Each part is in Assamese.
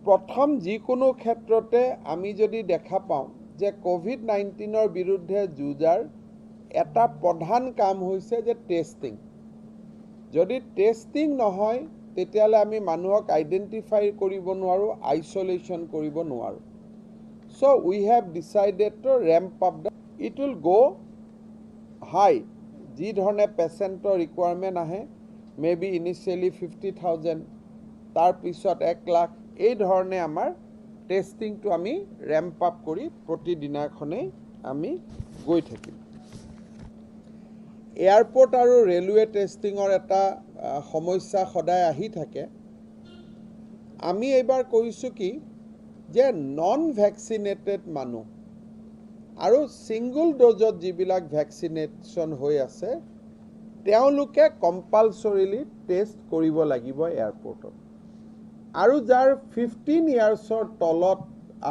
প্ৰথম যিকোনো ক্ষেত্ৰতে আমি যদি দেখা পাওঁ যে ক'ভিড-19ৰ বিৰুদ্ধে যুঁজাৰ এটা প্ৰধান কাম হৈছে যে টেষ্টিং। যদি টেষ্টিং নহয়, তেতিয়াহ'লে আমি মানুহক আইডেণ্টিফাই কৰিব নোৱাৰোঁ, আইচলেশ্যন কৰিব নোৱাৰোঁ। So we have decided to ramp up the it will go high. যি ধৰণে পেচেণ্টৰ ৰিকুৱাৰমেণ্ট আহে, মে বি ইনিচিয়েলি 50,000, তাৰপিছত 1 লাখ, এই ধৰণে আমাৰ টেষ্টিংটো আমি ৰেম্প আপ কৰি প্ৰতিদিনাখনেই আমি গৈ থাকিম। এয়াৰপৰ্ট আৰু ৰেলৱে টেষ্টিঙৰ এটা সমস্যা সদায় আহি থাকে। আমি এইবাৰ কৰিছোঁ কি যে নন ভেকচিনেটেড মানুহ আৰু ছিংগল ড'জত যিবিলাক ভেকচিনেশ্যন হৈ আছে, তেওঁলোকে কম্পালচৰিলি টেষ্ট কৰিব লাগিব এয়াৰপৰ্টত। আৰু যাৰ 15 ইয়াৰ্ছৰ তলত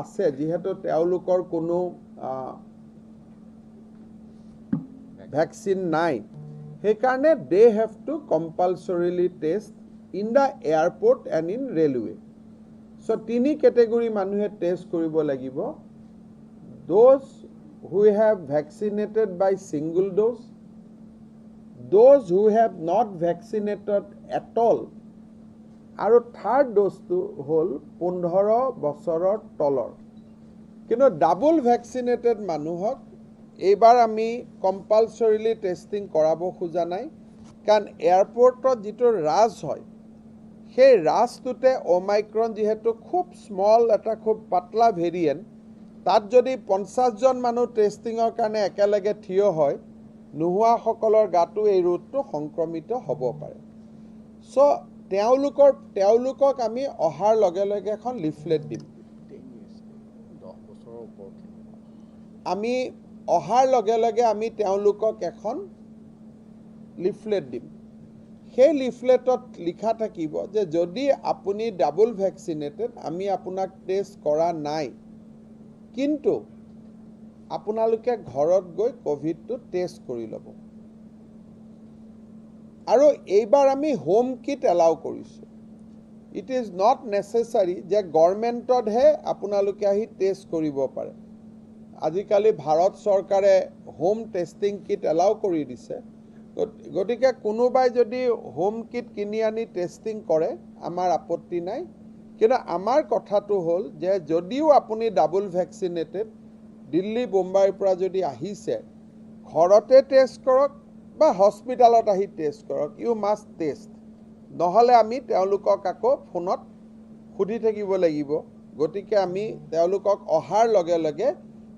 আছে, যিহেতু তেওঁলোকৰ কোনো ভেকচিন নাই, সেইকাৰণে they have to compulsorily test in the airport and in railway. So তিনি কেটেগৰী মানুহে টেষ্ট কৰিব লাগিব: those who have vaccinated by single dose, those who have not vaccinated at all, আৰু থাৰ্ড ড'জটো হ'ল 15 বছৰৰ তলৰ। কিন্তু ডাবল ভেকচিনেটেড মানুহক এইবাৰ আমি কম্পালচৰিলি টেষ্টিং কৰাব খোজা নাই, কাৰণ এয়াৰপৰ্টত যিটো ৰাছ হয়, সেই ৰাছটোতে অমাইক্ৰন যিহেতু খুব স্মল, এটা খুব পাতলা ভেৰিয়েণ্ট, তাত যদি 50জন মানুহ টেষ্টিঙৰ কাৰণে একেলগে থিয় হয়, নোহোৱাসকলৰ গাতো এই ৰোগটো সংক্ৰমিত হ'ব পাৰে। চ' তেওঁলোকক আমি অহাৰ লগে লগে এখন লিফলেট দিম। 10 বছৰৰ ওপৰত। আমি অহাৰ লগে লগে আমি তেওঁলোকক এখন লিফলেট দিম। সেই লিফলেটত লিখা থাকিব যে যদি আপুনি ডাবল ভেকচিনেটেড, আমি আপোনাক টেষ্ট কৰা নাই, কিন্তু আপোনালোকে ঘৰত গৈ ক'ভিডটো টেষ্ট কৰি ল'ব। আৰু এইবাৰ আমি হোম কিট এলাউ কৰিছোঁ। It is not necessary যে গভৰ্ণমেণ্টতহে আপোনালোকে আহি টেষ্ট কৰিব পাৰে। আজিকালি ভাৰত চৰকাৰে হোম টেষ্টিং কিট এলাউ কৰি দিছে। গতিকে কোনোবাই যদি হোম কিট কিনি আনি টেষ্টিং কৰে, আমাৰ আপত্তি নাই। কিন্তু আমাৰ কথাটো হ'ল যে যদিও আপুনি ডাবল ভেকচিনেটেড, দিল্লী বোম্বাইৰ পৰা যদি আহিছে, ঘৰতে টেষ্ট কৰক বা হস্পিটেলত আহি টেষ্ট কৰক, you must test. নহ'লে আমি তেওঁলোকক আকৌ ফোনত সুধি থাকিব লাগিব। গতিকে আমি তেওঁলোকক অহাৰ লগে লগে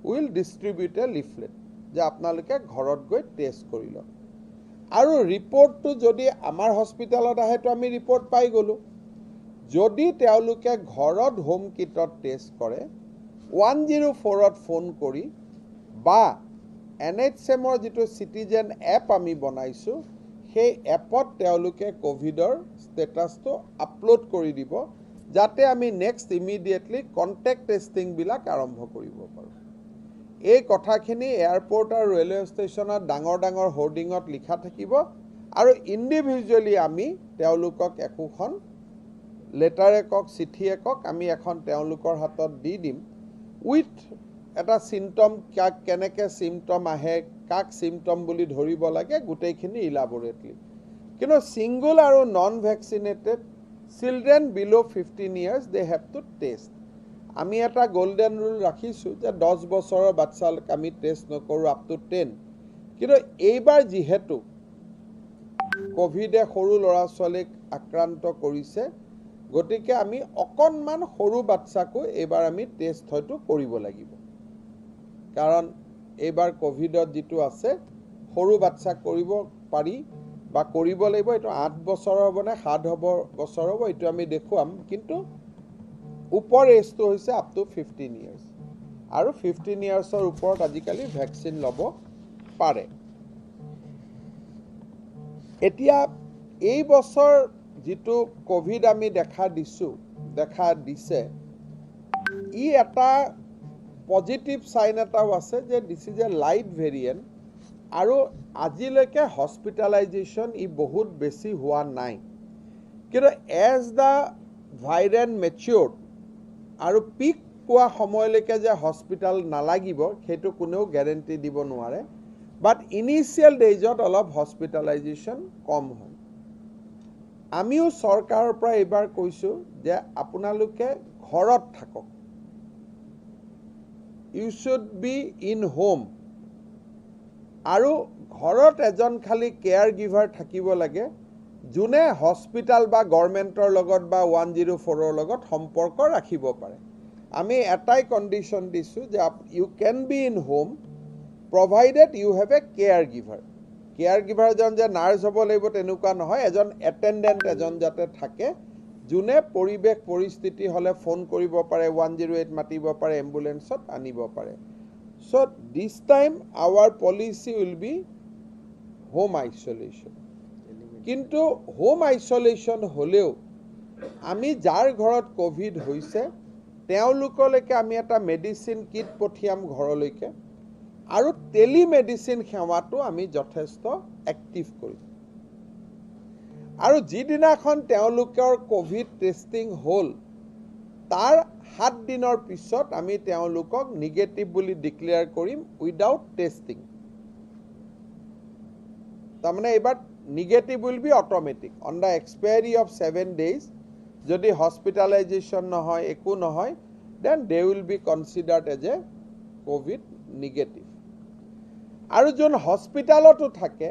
will distribute A leaflet যে আপোনালোকে ঘৰত গৈ টেষ্ট কৰি লওক। আৰু ৰিপৰ্টটো যদি আমাৰ হস্পিটেলত আহেতো আমি ৰিপৰ্ট পাই গ'লোঁ। যদি তেওঁলোকে ঘৰত হোম কিটত টেষ্ট কৰে, 104ত ফোন কৰি বা এনএইচএমৰ যিটো চিটিজেন এপ আমি বনাইছোঁ, সেই এপত তেওঁলোকে ক'ভিডৰ ষ্টেটাছটো আপলোড কৰি দিব, যাতে আমি নেক্সট ইমিডিয়েটলি কণ্টেক্ট টেষ্টিংবিলাক আৰম্ভ কৰিব পাৰোঁ। এই কথাখিনি এয়াৰপৰ্ট আৰু ৰেলৱে ষ্টেচনত ডাঙৰ ডাঙৰ হোৰ্ডিঙত লিখা থাকিব আৰু ইণ্ডিভিজুৱেলি আমি তেওঁলোকক একোখন লেটাৰে কওক, চিঠিয়ে কওক, আমি এখন তেওঁলোকৰ হাতত দি দিম উইথ এটা চিমটম, কাক কেনেকৈ চিমটম আহে, কাক চিমটম বুলি ধৰিব লাগে, গোটেইখিনি ইলাবৰেটলি। কিন্তু ছিংগল আৰু non vaccinated children below 15 years, they have to test. আমি এটা গল্ডেন ৰুল ৰাখিছোঁ যে 10 বছৰৰ বাচ্ছাক আমি টেষ্ট নকৰোঁ, আপ টু 10। কিন্তু এইবাৰ যিহেতু ক'ভিডে সৰু ল'ৰা ছোৱালীক আক্ৰান্ত কৰিছে, গতিকে আমি অকণমান সৰু বাচ্ছাকো এইবাৰ আমি টেষ্ট হয়তো কৰিব লাগিব। কাৰণ এইবাৰ ক'ভিডত যিটো আছে, সৰু বাচ্ছাক কৰিব পাৰি বা কৰিব লাগিব। এইটো 8 বছৰৰ হ'ব নে 7 হ'ব বছৰ হ'ব, এইটো আমি দেখুৱাম। কিন্তু ওপৰ এজটো হৈছে আপ টু 15 ইয়াৰ্ছ আৰু 15 ইয়াৰ্ছৰ ওপৰত আজিকালি ভেকচিন ল'ব পাৰে। এতিয়া এই বছৰ যিটো ক'ভিড আমি দেখা দিছোঁ, দেখা দিছে, ই এটা পজিটিভ চাইন এটাও আছে যে this is a light variant আৰু আজিলৈকে হস্পিটেলাইজেশ্যন ই বহুত বেছি হোৱা নাই। কিন্তু এজ the variant মেচিয়ৰ্ড আৰু পিক পোৱা সময়লৈকে যে হস্পিটেল নালাগিব, সেইটো কোনেও গেৰেণ্টি দিব নোৱাৰে। বাট ইনিচিয়েল ডেইজত অলপ হস্পিটেলাইজেশ্যন কম হয়। আমিও চৰকাৰৰ পৰা এইবাৰ কৈছোঁ যে আপোনালোকে ঘৰত থাকক, you should be in home। আৰু ঘৰত এজন খালী কেয়াৰ গিভাৰ থাকিব লাগে, যোনে হস্পিটেল বা গভৰ্ণমেণ্টৰ লগত বা 104ৰ লগত সম্পৰ্ক ৰাখিব পাৰে। আমি এটাই কণ্ডিশ্যন দিছোঁ যে you can be in home provided you have a care giver। Care গিভাৰজন যে নাৰ্ছ হ'ব লাগিব তেনেকুৱা নহয়, এজন এটেণ্ডেণ্ট এজন যাতে থাকে, যোনে পৰিৱেশ পৰিস্থিতি হ'লে ফোন কৰিব পাৰে, 108 মাতিব পাৰে, এম্বুলেঞ্চত আনিব পাৰে। So this time our policy will be home isolation। কিন্তু হোম আইচলেশ্যন হ'লেও আমি যাৰ ঘৰত ক'ভিড হৈছে, তেওঁলোকলৈকে আমি এটা মেডিচিন কিট পঠিয়াম ঘৰলৈকে আৰু টেলিমেডিচিন সেৱাটো আমি যথেষ্ট এক্টিভ কৰিম। আৰু যিদিনাখন তেওঁলোকৰ ক'ভিড টেষ্টিং হ'ল, তাৰ 7 দিনৰ পিছত আমি তেওঁলোকক নিগেটিভ বুলি ডিক্লেয়াৰ কৰিম উইদাউট টেষ্টিং। তাৰমানে এইবাৰ negative will be automatic on the expiry of 7 days। যদি হস্পিটেলাইজেশ্যন নহয়, একো নহয়, then they will be considered as a Covid negative। আৰু যোন হস্পিটেলতো থাকে,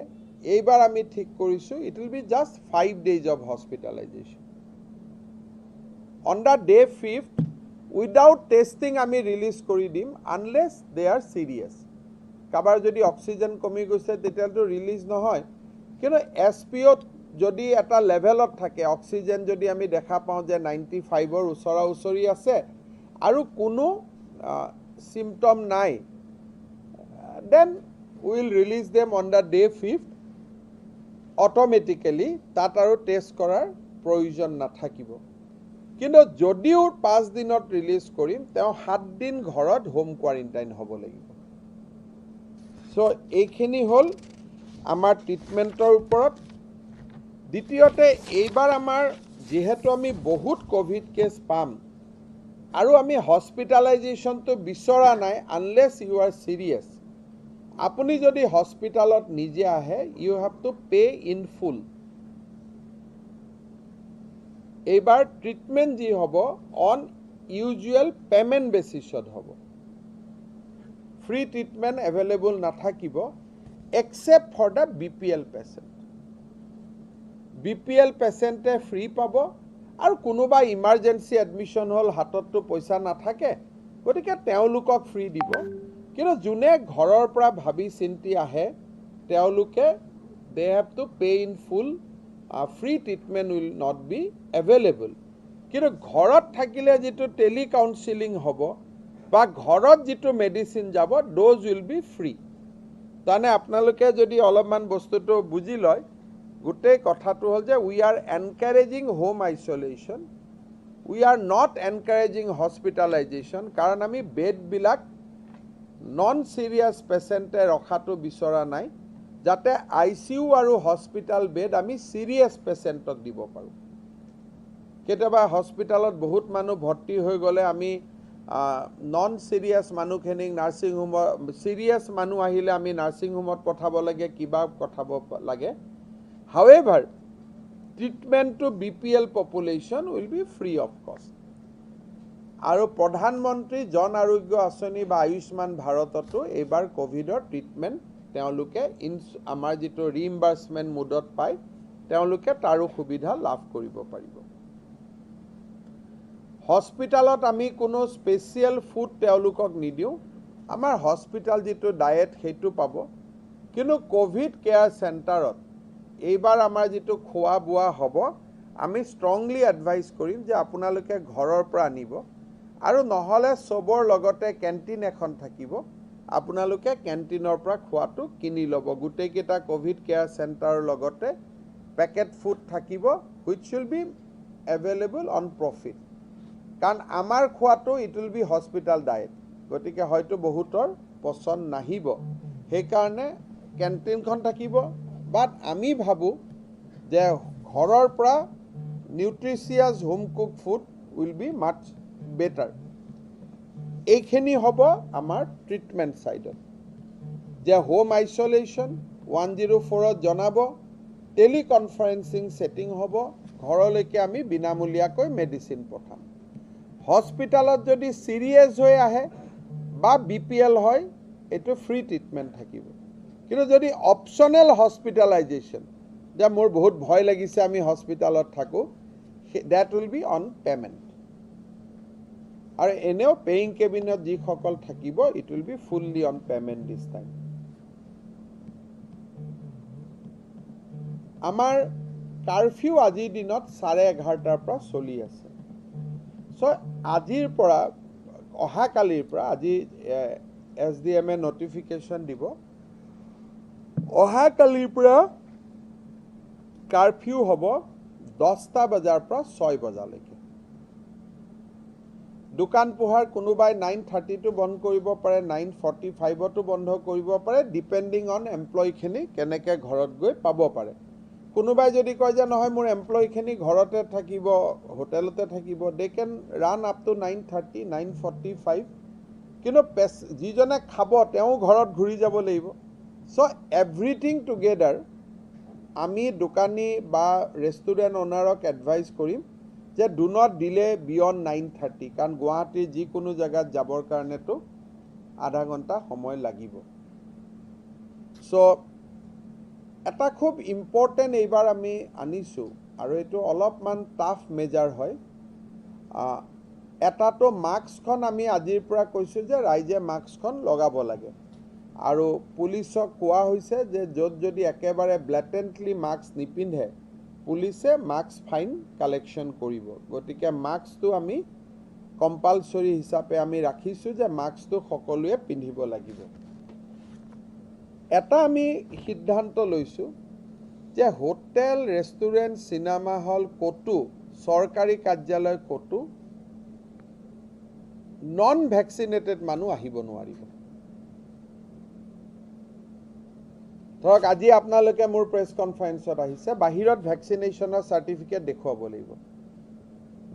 এইবাৰ আমি ঠিক কৰিছোঁ, it will be just 5 days of hospitalization। On the day fifth, without testing আমি ৰিলিজ কৰি দিম, unless they are serious। কাৰোবাৰ যদি অক্সিজেন কমি গৈছে, তেতিয়াতো ৰিলিজ নহয়। কিন্তু এছ পি অ'ত যদি এটা লেভেলত থাকে, অক্সিজেন যদি আমি দেখা পাওঁ যে 95ৰ ওচৰা ওচৰি আছে আৰু কোনো চিমটম নাই, then will release them on the day fifth automatically। তাত আৰু টেষ্ট কৰাৰ প্ৰয়োজন নাথাকিব। কিন্তু যদিও 5 দিনত ৰিলিজ কৰিম, তেওঁ 7 দিন ঘৰত হোম কোৱাৰেণ্টাইন হ'ব লাগিব। চ' এইখিনি হ'ল আমাৰ ট্ৰিটমেণ্টৰ ওপৰত। দ্বিতীয়তে, এইবাৰ আমাৰ যিহেতু আমি বহুত ক'ভিড কেছ পাম আৰু আমি হস্পিটেলাইজেশ্যনটো বিচৰা নাই unless you are serious। আপুনি যদি হস্পিটেলত নিজে আহে, you have to pay in full। এইবাৰ ট্ৰিটমেণ্ট যি হ'ব, অন ইউজুৱেল পে'মেণ্ট বেচিছত হ'ব। ফ্ৰী ট্ৰিটমেণ্ট এভেইলেবল নাথাকিব, except for the BPL patient। BPL পেচেণ্টে ফ্ৰী পাব আৰু কোনোবা ইমাৰ্জেঞ্চি এডমিশ্যন হ'ল, হাতততো পইচা নাথাকে, গতিকে তেওঁলোকক ফ্ৰী দিব। কিন্তু যোনে ঘৰৰ পৰা ভাবি চিন্তি আহে, তেওঁলোকে they have to pay in full। Free treatment will not be available। কিন্তু ঘৰত থাকিলে যিটো টেলি কাউন্সিলিং হ'ব বা ঘৰত যিটো মেডিচিন যাব, those will be free। তাৰমানে আপোনালোকে যদি অলপমান বস্তুটো বুজি লয়, গোটেই কথাটো হ'ল যে we are encouraging home isolation, we are not encouraging hospitalization। কাৰণ আমি বেডবিলাক নন চিৰিয়াছ পেচেণ্টে ৰখাটো বিচৰা নাই, যাতে I C U আৰু হস্পিটেল বেড আমি চিৰিয়াছ পেচেণ্টক দিব পাৰোঁ। কেতিয়াবা হস্পিটেলত বহুত মানুহ ভৰ্তি হৈ গ'লে আমি নন চিৰিয়াছ মানুহখিনিক নাৰ্ছিং হোমত, চিৰিয়াছ মানুহ আহিলে আমি নাৰ্ছিং হোমত পঠাব লাগে, কিবা পঠাব লাগে। However, treatment to BPL population will be free of cost। আৰু প্ৰধানমন্ত্ৰী জন আৰোগ্য আঁচনি বা আয়ুষ্মান ভাৰততো এইবাৰ ক'ভিডৰ ট্ৰিটমেণ্ট তেওঁলোকে আমাৰ যিটো ৰিইম্বাৰ্চমেণ্ট মোডত পায়, তেওঁলোকে তাৰো সুবিধা লাভ কৰিব পাৰিব। হস্পিটেলত আমি কোনো স্পেচিয়েল ফুড তেওঁলোকক নিদিওঁ। আমাৰ হস্পিটেল যিটো ডায়েট, সেইটো পাব। কিন্তু ক'ভিড কেয়াৰ চেণ্টাৰত এইবাৰ আমাৰ যিটো খোৱা বোৱা হ'ব, আমি ষ্ট্ৰংলি এডভাইচ কৰিম যে আপোনালোকে ঘৰৰ পৰা আনিব আৰু নহ'লে চবৰ লগতে কেণ্টিন এখন থাকিব, আপোনালোকে কেণ্টিনৰ পৰা খোৱাটো কিনি ল'ব। গোটেইকেইটা ক'ভিড কেয়াৰ চেণ্টাৰৰ লগতে পেকেট ফুড থাকিব, which will be available on profit। কাৰণ আমাৰ খোৱাটো it will be hospital diet, গতিকে হয়তো বহুতৰ পচন্দ নাহিব। সেইকাৰণে কেণ্টিনখন থাকিব। বাট আমি ভাবোঁ যে ঘৰৰ পৰা nutritious home cook food will be much better। এইখিনি হ'ব আমাৰ ট্ৰিটমেণ্ট ছাইডত, যে হোম আইচলেশ্যন 104ত জনাব, টেলিকনফাৰেঞ্চিং ছেটিং হ'ব, ঘৰলৈকে আমি বিনামূলীয়াকৈ মেডিচিন পঠাম। হস্পিটেলত যদি চিৰিয়াছ হৈ আহে বা BPL হয়, এইটো ফ্ৰী ট্ৰিটমেণ্ট থাকিব। কিন্তু যদি অপশ্যনেল হস্পিটেলাইজেশ্যন, যে মোৰ বহুত ভয় লাগিছে আমি হস্পিটেলত থাকোঁ, that will be on payment. আৰু এনেও পেয়িং কেবিনত যিসকল থাকিব, it will be fully on payment this time. আমাৰ কাৰফিউ আজিৰ দিনত 11:30টাৰ পৰা চলি আছে। চ' আজিৰ পৰা, অহাকালিৰ পৰা, আজি SDM এ নটিফিকেশ্যন দিব, অহাকালিৰ পৰা কাৰফিউ হ'ব 10টা বজাৰ পৰা 6 বজালৈকে। দোকান পোহাৰ কোনোবাই 9:30তো বন্ধ কৰিব পাৰে, 9:45তো বন্ধ কৰিব পাৰে, ডিপেণ্ডিং অন এমপ্লয়ীখিনি কেনেকৈ ঘৰত গৈ পাব পাৰে। কোনোবাই যদি কয় যে নহয় মোৰ এমপ্লয়ীখিনি ঘৰতে থাকিব, হোটেলতে থাকিব, they can run up to 9:30, 9:45। কিন্তু যিজনে খাব তেওঁ ঘৰত ঘূৰি যাব লাগিব। চ' এভৰিথিং টুগেডাৰ আমি দোকানী বা ৰেষ্টুৰেণ্ট অ'নাৰক এডভাইচ কৰিম যে do not delay beyond 9:30, কাৰণ গুৱাহাটীৰ যিকোনো জেগাত যাবৰ কাৰণেতো আধা ঘণ্টা সময় লাগিব। চ' এটা খুব ইম্পৰ্টেণ্ট এইবাৰ আমি আনিছোঁ, আৰু এইটো অলপমান টাফ মেজাৰ হয়। এটাতো মাস্কখন আমি আজিৰ পৰা কৈছোঁ যে ৰাইজে মাস্কখন লগাব লাগে, আৰু পুলিচক কোৱা হৈছে যে য'ত যদি একেবাৰে ব্লেটেণ্টলি মাস্ক নিপিন্ধে, পুলিচে মাস্ক ফাইন কালেকশ্যন কৰিব। গতিকে মাস্কটো আমি কম্পালচৰি হিচাপে আমি ৰাখিছোঁ যে মাস্কটো সকলোৱে পিন্ধিব লাগিব। এটা আমি সিদ্ধান্ত লৈছোঁ যে হোটেল, ৰেষ্টুৰেণ্ট, চিনেমা হল ক'তো, চৰকাৰী কাৰ্যালয় ক'তো নন ভেকচিনেটেড মানুহ আহিব নোৱাৰিব। ধৰক আজি আপোনালোকে মোৰ প্ৰেছ কনফাৰেঞ্চত আহিছে, বাহিৰত ভেকচিনেশ্যনৰ চাৰ্টিফিকেট দেখুৱাব লাগিব।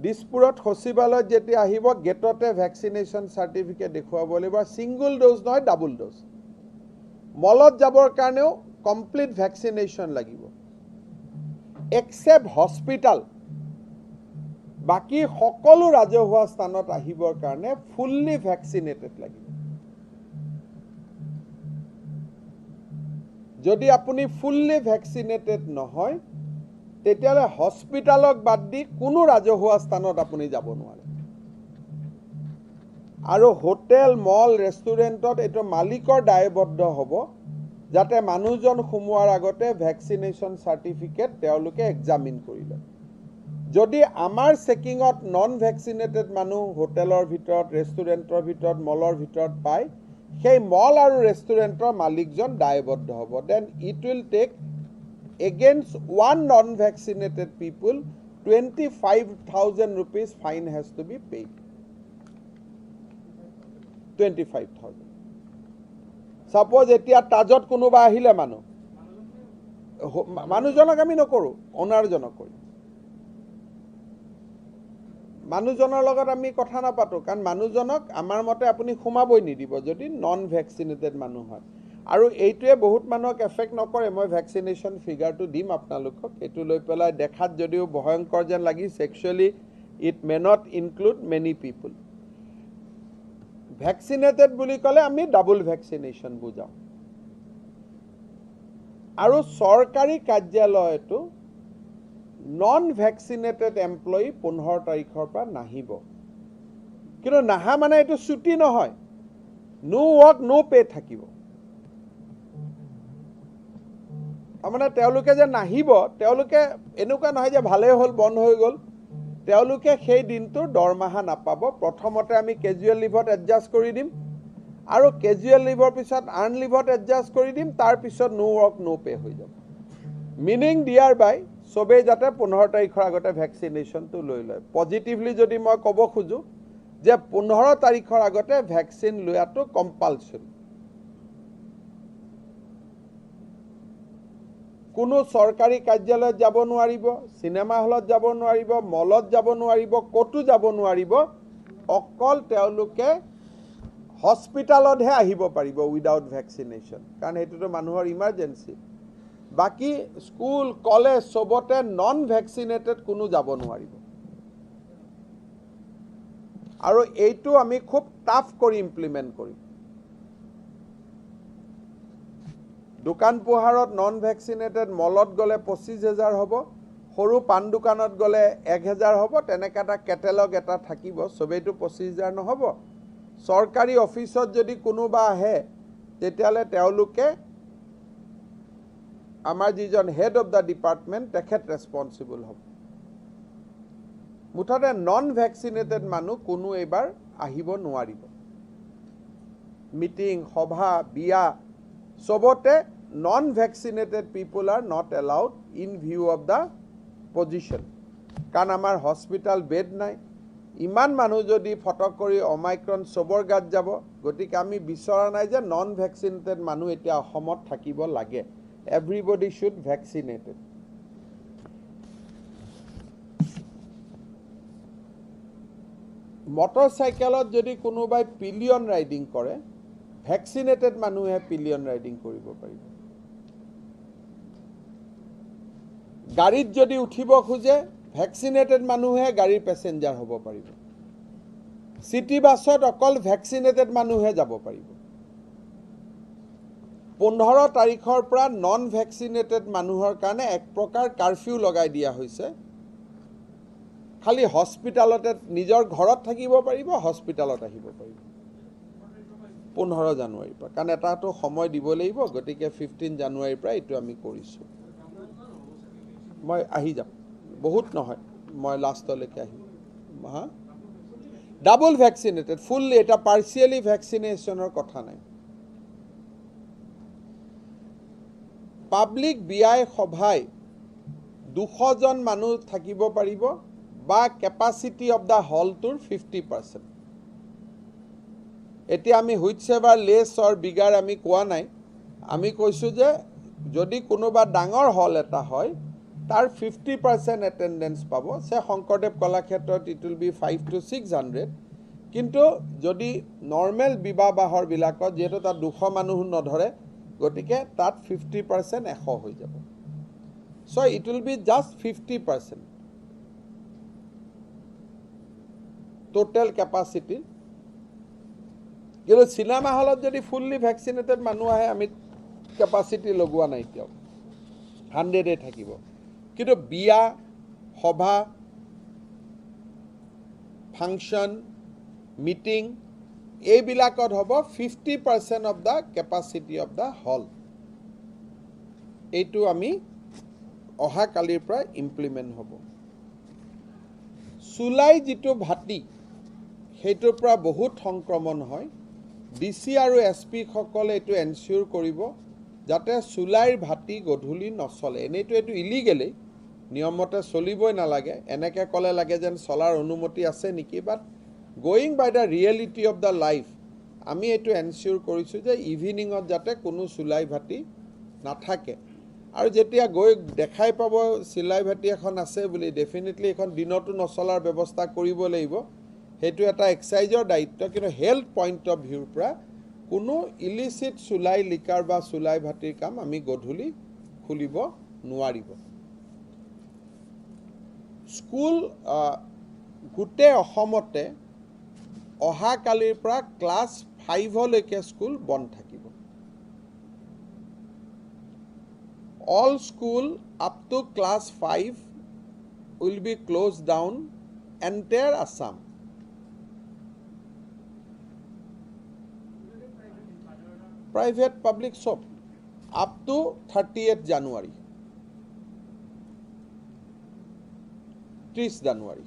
দিছপুৰত সচিবালয়ত যেতিয়া আহিব, গেটতে ভেকচিনেশ্যন চাৰ্টিফিকেট দেখুৱাব লাগিব, ছিংগল ড'জ নহয় ডাবল ড'জ। মলত যাবৰ কাৰণেও কমপ্লিট ভেকচিনেশ্যন লাগিব, এক্সেপ্ট হস্পিটেল। বাকী সকলো ৰাজহুৱা স্থানত আহিবৰ কাৰণে ফুল্লি ভেকচিনেটেড লাগিব। যদি আপুনি ফুল্লি ভেকচিনেটেড নহয়, তেতিয়াহ'লে হস্পিটেলক বাদ দি কোনো ৰাজহুৱা স্থানত আপুনি যাব নোৱাৰে। আৰু হোটেল, মল, ৰেষ্টুৰেণ্টত এইটো মালিকৰ দায়বদ্ধ হ'ব, যাতে মানুহজন সোমোৱাৰ আগতে ভেকচিনেশ্যন চাৰ্টিফিকেট তেওঁলোকে এক্সামিন কৰি লয়। যদি আমাৰ চেকিঙত নন ভেকচিনেটেড মানুহ হোটেলৰ ভিতৰত, ৰেষ্টুৰেণ্টৰ ভিতৰত, মলৰ ভিতৰত পায়, সেই মল আৰু ৰেষ্টুৰেণ্টৰ মালিকজন দায়বদ্ধ হ'ব। Then it will take against one non vaccinated people 25,000 rupees fine has to be paid. 25,000। Suppose এতিয়া তাজত কোনোবা আহিলে মানুহ, মানুহজনক আমি নকৰোঁ, অ'নাৰজনক কৰিম। মানুহজনৰ লগত আমি কথা নাপাতোঁ, কাৰণ মানুহজনক আমাৰ মতে আপুনি সোমাবই নিদিব যদি নন ভেকচিনেটেড মানুহ হয়। আৰু এইটোৱে বহুত মানুহক এফেক্ট নকৰে। মই ভেকচিনেশ্যন ফিগাৰটো দিম আপোনালোকক, এইটো লৈ পেলাই দেখাত যদিও ভয়ংকৰ যেন লাগিছে, actually it may not include many people. Vaccinated বুলি ক'লে আমি ডাবল ভেকচিনেশ্যন বুজাওঁ। আৰু চৰকাৰী কাৰ্যালয়তো নন ভেকচিনেটেড এমপ্লয়ী 15 তাৰিখৰ পৰা নাহিব। কিন্তু নাহা মানে এইটো ছুটি নহয়, ন' ৱৰ্ক ন' পে' থাকিব। তাৰমানে তেওঁলোকে যে নাহিব, তেওঁলোকে এনেকুৱা নহয় যে ভালেই হ'ল বন্ধ হৈ গ'ল, তেওঁলোকে সেই দিনটোৰ দৰমহা নাপাব। প্ৰথমতে আমি কেজুৱেল লিভত এডজাষ্ট কৰি দিম, আৰু কেজুৱেল লিভৰ পিছত আৰ্ণ লিভত এডজাষ্ট কৰি দিম, তাৰপিছত ন' ৱৰ্ক ন' পে' হৈ যাব। মিনিং দিয়াৰ বাই চবেই যাতে 15 তাৰিখৰ আগতে ভেকচিনেশ্যনটো লৈ লয়। পজিটিভলি যদি মই ক'ব খোজোঁ যে 15 তাৰিখৰ আগতে ভেকচিন লোৱাটো কম্পালচৰি। কোনো চৰকাৰী কাৰ্যালয়ত যাব নোৱাৰিব, চিনেমা হলত যাব নোৱাৰিব, মলত যাব নোৱাৰিব, ক'তো যাব নোৱাৰিব। অকল তেওঁলোকে হস্পিটেলতহে আহিব পাৰিব উইদাউট ভেকচিনেশ্যন, কাৰণ সেইটোতো মানুহৰ ইমাৰ্জেঞ্চি। বাকী স্কুল কলেজ চবতে নন ভেকচিনেটেড কোনো যাব নোৱাৰিব। আৰু এইটো আমি খুব টাফ কৰি ইমপ্লিমেণ্ট কৰিম। দোকান পোহাৰত নন ভেকচিনেটেড মলত গ'লে 25,000 হ'ব, সৰু পাণ দোকানত গ'লে 1,000 হ'ব, তেনেকৈ এটা কেটেলগ এটা থাকিব, চবেইতো 25,000 নহ'ব। চৰকাৰী অফিচত যদি কোনোবা আহে তেতিয়াহ'লে তেওঁলোকে আমাৰ যিজন হেড অফ the department তেখেত ৰেচপনচিবল হ'ব। মুঠতে নন ভেকচিনেটেড মানুহ কোনো এইবাৰ আহিব নোৱাৰিব। মিটিং, সভা, বিয়া চবতে non vaccinated people are not allowed in view of the position. কাৰণ আমাৰ হস্পিটেল বেড নাই, ইমান মানুহ যদি ফটক কৰি অমাইক্ৰন চবৰ গাত যাব, গতিকে আমি বিচৰা নাই যে নন ভেকচিনেটেড মানুহ এতিয়া অসমত থাকিব লাগে। Everybody should vaccinated. মটৰচাইকেলত যদি কোনোবাই পিলিয়ন ৰাইডিং কৰে, ভেকচিনেটেড মানুহে পিলিয়ন ৰাইডিং কৰিব পাৰিব। গাড়ীত যদি উঠিব খোজে, ভেকচিনেটেড মানুহে গাড়ীৰ পেচেঞ্জাৰ হ'ব পাৰিব। চিটি বাছত অকল ভেকচিনেটেড মানুহে যাব পাৰিব। 15 তাৰিখৰ পৰা নন ভেকচিনেটেড মানুহৰ কাৰণে এক প্ৰকাৰ কাৰফিউ লগাই দিয়া হৈছে। খালি হস্পিটেলতে, নিজৰ ঘৰত থাকিব পাৰিব, হস্পিটেলত আহিব পাৰিব 15 জানুৱাৰীৰ পৰা, কাৰণ এটাতো সময় দিব লাগিব। গতিকে 15 জানুৱাৰীৰ পৰা এইটো আমি কৰিছোঁ। মই আহি যাম, বহুত নহয়, মই লাষ্টলৈকে আহিম। হা, ডাবল ভেকচিনেটেড, ফুললি, এটা পাৰ্চিয়েলি ভেকচিনেশ্যনৰ কথা নাই। পাব্লিক বিয়াই সভাই 200 জন মানুহ থাকিব পাৰিব বা কেপাচিটি অফ the হলটোৰ 50%। এতিয়া আমি whichever less or bigger আমি কোৱা নাই, আমি কৈছোঁ যে যদি কোনোবা ডাঙৰ হল এটা হয় তাৰ 50% এটেণ্ডেঞ্চ পাব। চে শংকৰদেৱ কলাক্ষেত্ৰত it will be 500 to 600। কিন্তু যদি নৰ্মেল বিবাহ বাহৰবিলাকত যিহেতু তাত 200 মানুহ নধৰে, গতিকে তাত 50% 100 হৈ যাব। So it will be just 50% total capacity. কিন্তু চিনেমা হলত যদি ফুল্লি ভেকচিনেটেড মানুহ আহে, আমি কেপাচিটি লগোৱা নাই এতিয়াও, 100 থাকিব। কিন্তু বিয়া, সভা, ফাংচন, মিটিং এইবিলাকত হ'ব 50% of the capacity of the hall. এইটো আমি অহাকালিৰ পৰা ইমপ্লিমেণ্ট হ'ব। চুলাই যিটো ভাটি, সেইটোৰ পৰা বহুত সংক্ৰমণ হয়। ডি চি আৰু এছ পিসকলে এইটো এনচিয়'ৰ কৰিব যাতে চুলাইৰ ভাটি গধূলি নচলে। এনেইতো এইটো ইলিগেলেই, নিয়মমতে চলিবই নালাগে। এনেকৈ ক'লে লাগে যেন চলাৰ অনুমতি আছে নেকি, but going by the reality of the life আমি এইটো এনচিয়'ৰ কৰিছোঁ যে ইভিনিঙত যাতে কোনো চুলাই ভাটি নাথাকে। আৰু যেতিয়া গৈ দেখাই পাব চিলাই ভাটি এখন আছে বুলি, ডেফিনেটলি এইখন দিনতো নচলাৰ ব্যৱস্থা কৰিব লাগিব। সেইটো এটা এক্সাইজৰ দায়িত্ব। কিন্তু হেল্থ পইণ্ট অফ ভিউৰ পৰা কোনো ইলিচিট চুলাই লিকাৰ বা চুলাই ভাটিৰ কাম আমি গধূলি খুলিব নোৱাৰিব। স্কুল গোটেই অসমতে অহাকালিৰ পৰা ক্লাছ 5লৈকে স্কুল বন্ধ থাকিব। All school up to class 5 will be close down entire Assam. Private public চব up to 30 January, 30 January.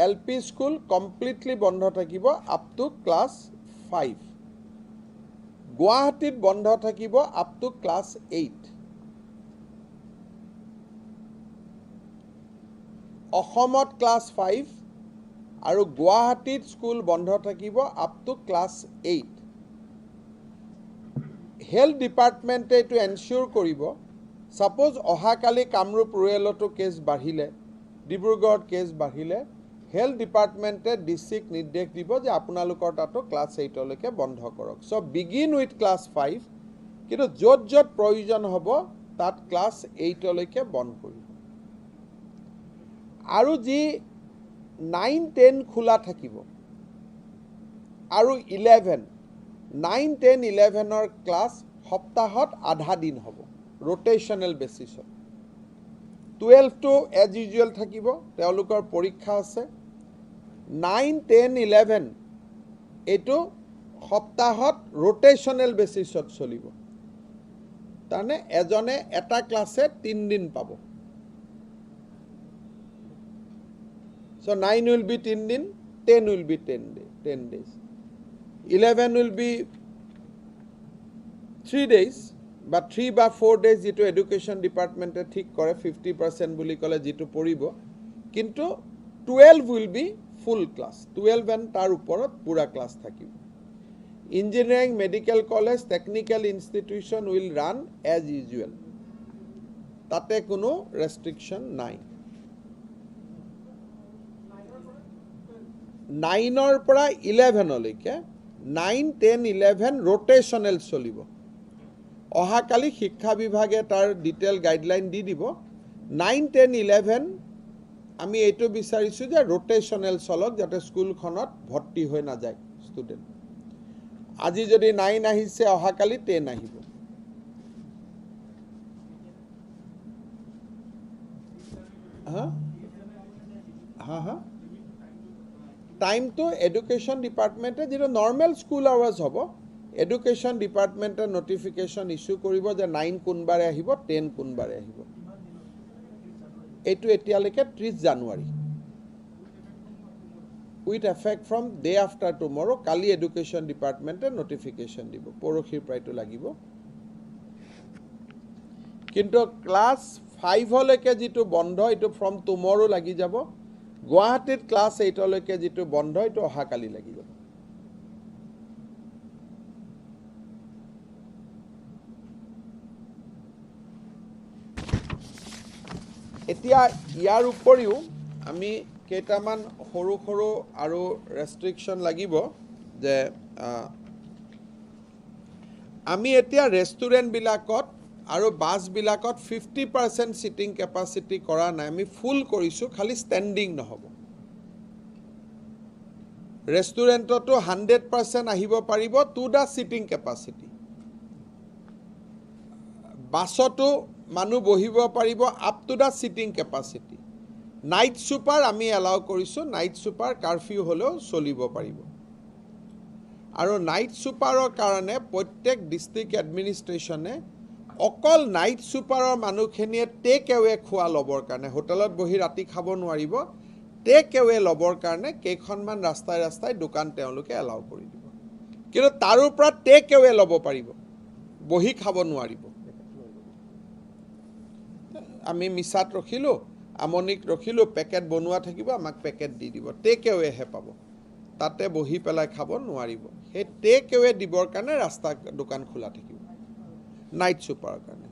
L P school completely বন্ধ থাকিব আপ টু ক্লাছ 5। গুৱাহাটীত বন্ধ থাকিব আপ টু ক্লাছ 8। অসমত ক্লাছ 5 আৰু গুৱাহাটীত স্কুল বন্ধ থাকিব আপ টু ক্লাছ 8। হেল্থ ডিপাৰ্টমেণ্টে এইটো এনচিয়'ৰ কৰিব। ছাপ'জ অহাকালি কামৰূপ ৰুৰেলতো কেছ বাঢ়িলে, ডিব্ৰুগড়ত কেছ বাঢ়িলে, হেল্থ ডিপাৰ্টমেণ্টে ডিষ্ট্ৰিক্ট নিৰ্দেশ দিব যে আপোনালোকৰ তাতো ক্লাছ 8লৈকে বন্ধ কৰক। চ' বিগিন উইথ ক্লাছ 5, কিন্তু য'ত য'ত প্ৰয়োজন হ'ব তাত ক্লাছ 8লৈকে বন্ধ কৰিব। আৰু যি 9, 10 খোলা থাকিব আৰু 11, 9, 10, 11ৰ ক্লাছ সপ্তাহত আধা দিন হ'ব ৰোটেশ্যনেল বেচিছত। 12টো এজ ইউজুৱেল থাকিব, তেওঁলোকৰ পৰীক্ষা আছে। 9, 10, 11 এইটো সপ্তাহত ৰোটেশ্যনেল বেচিছত চলিব, তাৰমানে এজনে এটা ক্লাছে 3 দিন পাব। So 9 will be 3 দিন, 10 will be 10 days, 11 will be 3 days বা 3 বা 4 days, যিটো এডুকেশ্যন ডিপাৰ্টমেণ্টে ঠিক কৰে 50% বুলি ক'লে যিটো পৰিব। কিন্তু 12 will be full class, 12 and তাৰ ওপৰত পুৰা ক্লাছ থাকিব। Engineering, medical college, technical institution will run as usual, তাতে কোনো ৰেষ্ট্ৰিকশ্যন নাই। 9ৰ পৰা 11লৈকে 9, 10, 11 ৰোটেশ্যনেল চলিব। অহাকালি শিক্ষা বিভাগে তাৰ ডিটেইল গাইডলাইন দি দিব। 9, 10, 11 আমি এইটো বিচাৰিছোঁ যে ৰোটেশ্যনেল চলক, যাতে স্কুলখনত ভৰ্তি হৈ নাযায় ষ্টুডেণ্ট। আজি যদি 9 আহিছে, অহাকালি 10 আহিব। হা হা হা টাইমটো এডুকেশ্যন ডিপাৰ্টমেণ্টে যিটো নৰ্মেল স্কুল আৱাৰ্ছ হ'ব, এডুকেশ্যন ডিপাৰ্টমেণ্টে নটিফিকেশ্যন ইছ্যু কৰিব যে 9 কোনবাৰে আহিব, 10 কোনবাৰে আহিব। এইটো এতিয়ালৈকে 30 জানুৱাৰী, with effect from day after tomorrow. Kali education ডিপাৰ্টমেণ্টে নটিফিকেশ্যন দিব, পৰহিৰ পৰা এইটো লাগিব। কিন্তু ক্লাছ 5লৈকে যিটো বন্ধ, এইটো ফ্ৰম টুমৰো লাগি যাব। গুৱাহাটীত ক্লাছ 8লৈকে যিটো বন্ধ, এইটো অহাকালি লাগি যাব। এতিয়া ইয়াৰ উপৰিও আমি কেইটামান সৰু সৰু আৰু ৰেষ্ট্ৰিকশ্যন লাগিব যে আমি এতিয়া ৰেষ্টুৰেণ্টবিলাকত আৰু বাছবিলাকত 50% ছিটিং কেপাচিটি কৰা নাই, আমি ফুল কৰিছোঁ, খালি ষ্টেণ্ডিং নহ'ব। ৰেষ্টুৰেণ্টতো 100% আহিব পাৰিব টু the cheating capacity. বাছতো মানুহ বহিব পাৰিব up to the seating capacity. Night super আমি এলাউ কৰিছোঁ, নাইট ছুপাৰ কাৰফিউ হ'লেও চলিব পাৰিব। আৰু নাইট ছুপাৰৰ কাৰণে প্ৰত্যেক ডিষ্ট্ৰিক্ট এডমিনিষ্ট্ৰেশ্যনে অকল নাইট ছুপাৰৰ মানুহখিনিয়ে টেক এৱে খোৱা ল'বৰ কাৰণে, হোটেলত বহি ৰাতি খাব নোৱাৰিব, টেক এৱে ল'বৰ কাৰণে কেইখনমান ৰাস্তাই ৰাস্তাই দোকান তেওঁলোকে এলাউ কৰি দিব। কিন্তু তাৰো পৰা টেক এৱে ল'ব পাৰিব, বহি খাব নোৱাৰিব। আমি মিছাত ৰখিলোঁ, আমনিক ৰখিলোঁ, পেকেট বনোৱা থাকিব, আমাক পেকেট দি দিব, টেক এৱেহে পাব, তাতে বহি পেলাই খাব নোৱাৰিব। সেই টেক এৱে দিবৰ কাৰণে ৰাস্তা দোকান খোলা থাকিব নাইট ছুপাৰৰ কাৰণে।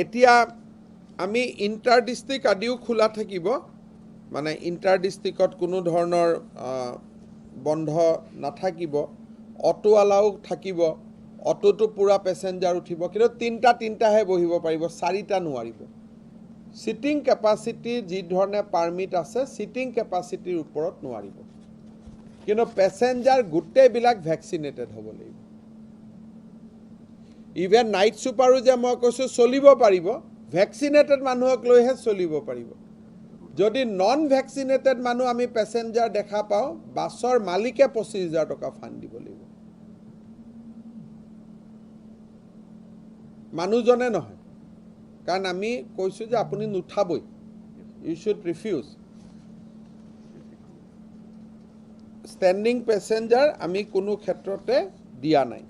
এতিয়া আমি ইণ্টাৰ ডিষ্ট্ৰিক্ট আদিও খোলা থাকিব, মানে ইণ্টাৰ ডিষ্ট্ৰিক্টত কোনো ধৰণৰ বন্ধ নাথাকিব। অটোৱালাও থাকিব, অটোতো পূৰা পেচেঞ্জাৰ উঠিব, কিন্তু তিনিটা তিনিটাহে বহিব পাৰিব, 4টা নোৱাৰিব। ছিটিং কেপাচিটি যি ধৰণে পাৰ্মিট আছে, ছিটিং কেপাচিটিৰ ওপৰত নোৱাৰিব। কিন্তু পেচেঞ্জাৰ গোটেইবিলাক ভেকচিনেটেড হ'ব লাগিব। ইভেন নাইট ছুপাৰো যে মই কৈছোঁ চলিব পাৰিব, ভেকচিনেটেড মানুহক লৈহে চলিব পাৰিব। যদি নন ভেকচিনেটেড মানুহ আমি পেচেঞ্জাৰ দেখা পাওঁ, বাছৰ মালিকে 25,000 টকা ফাণ্ড দিব লাগিব, মানুহজনে নহয়। কাৰণ আমি কৈছোঁ যে আপুনি নুঠাবই, you should refuse. Standing passenger আমি কোনো ক্ষেত্ৰতে দিয়া নাই।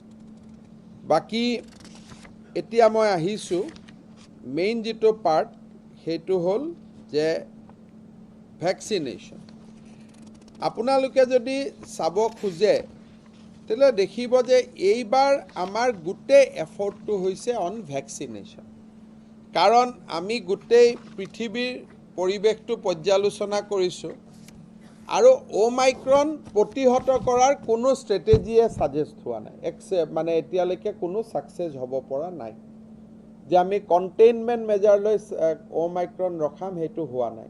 বাকী এতিয়া মই আহিছোঁ মেইন যিটো পাৰ্ট, সেইটো হ'ল যে ভেকচিনেশ্যন। আপোনালোকে যদি চাব খোজে, তেতিয়াহ'লে দেখিব যে এইবাৰ আমাৰ গোটেই এফৰ্টটো হৈছে অন ভেকচিনেশ্যন। কাৰণ আমি গোটেই পৃথিৱীৰ পৰিৱেশটো পৰ্যালোচনা কৰিছোঁ আৰু অ'মাইক্ৰন প্ৰতিহত কৰাৰ কোনো ষ্ট্ৰেটেজিয়ে ছাজেষ্ট হোৱা নাই, মানে এতিয়ালৈকে কোনো ছাকচেছ হ'ব পৰা নাই যে আমি কণ্টেইনমেণ্ট মেজাৰ লৈ অ'মাইক্ৰন ৰখাম, সেইটো হোৱা নাই।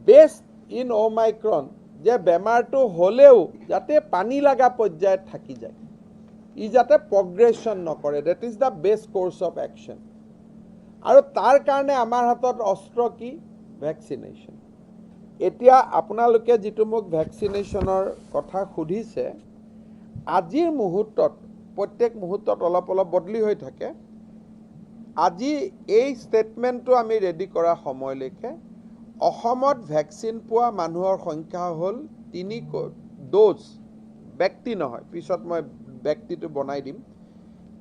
বেষ্ট ইন অ'মাইক্ৰন যে বেমাৰটো হ'লেও যাতে পানী লগা পৰ্যায়ত থাকি যায়, ই যাতে প্ৰগ্ৰেশ্যন নকৰে, that is the best course of action. আৰু তাৰ কাৰণে আমাৰ হাতত অস্ত্ৰ কি? ভেকচিনেশ্যন। এতিয়া আপোনালোকে যিটো মোক ভেকচিনেশ্যনৰ কথা সুধিছে, আজিৰ মুহূৰ্তত প্ৰত্যেক মুহূৰ্তত অলপ অলপ বদলি হৈ থাকে। আজি এই ষ্টেটমেণ্টটো আমি ৰেডি কৰা সময়লৈকে অসমত ভেকচিন পোৱা মানুহৰ সংখ্যা হ'ল 3 ড'জ, ব্যক্তি নহয়, পিছত মই ব্যক্তিটো বনাই দিম,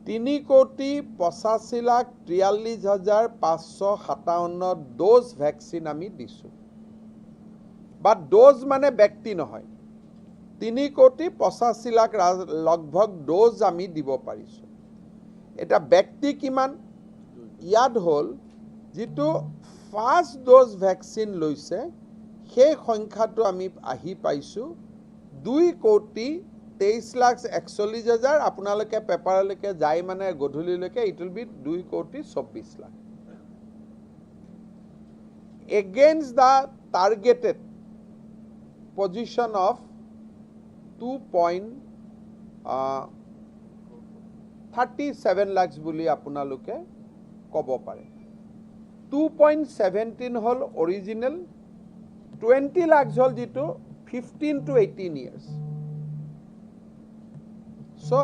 3,85,43,557 ড'জ ভেকচিন আমি দিছোঁ। বা ড'জ মানে ব্যক্তি নহয়, 3,85,00,000 লগভগ ড'জ আমি দিব পাৰিছোঁ। এতিয়া ব্যক্তি কিমান? ইয়াত হ'ল যিটো ফাৰ্ষ্ট ড'জ ভেকচিন লৈছে সেই সংখ্যাটো আমি আহি পাইছোঁ 2,23,41,000। আপোনালোকে পেপাৰলৈকে যায় মানে গধূলিলৈকে it will be 2,24,00,000 against the targeted position of 2.37 lakhs বুলি আপোনালোকে ক'ব পাৰে। 2.17 হ'ল অৰিজিনেল, 20 লাখছ হ'ল যিটো 15 to 18 years. So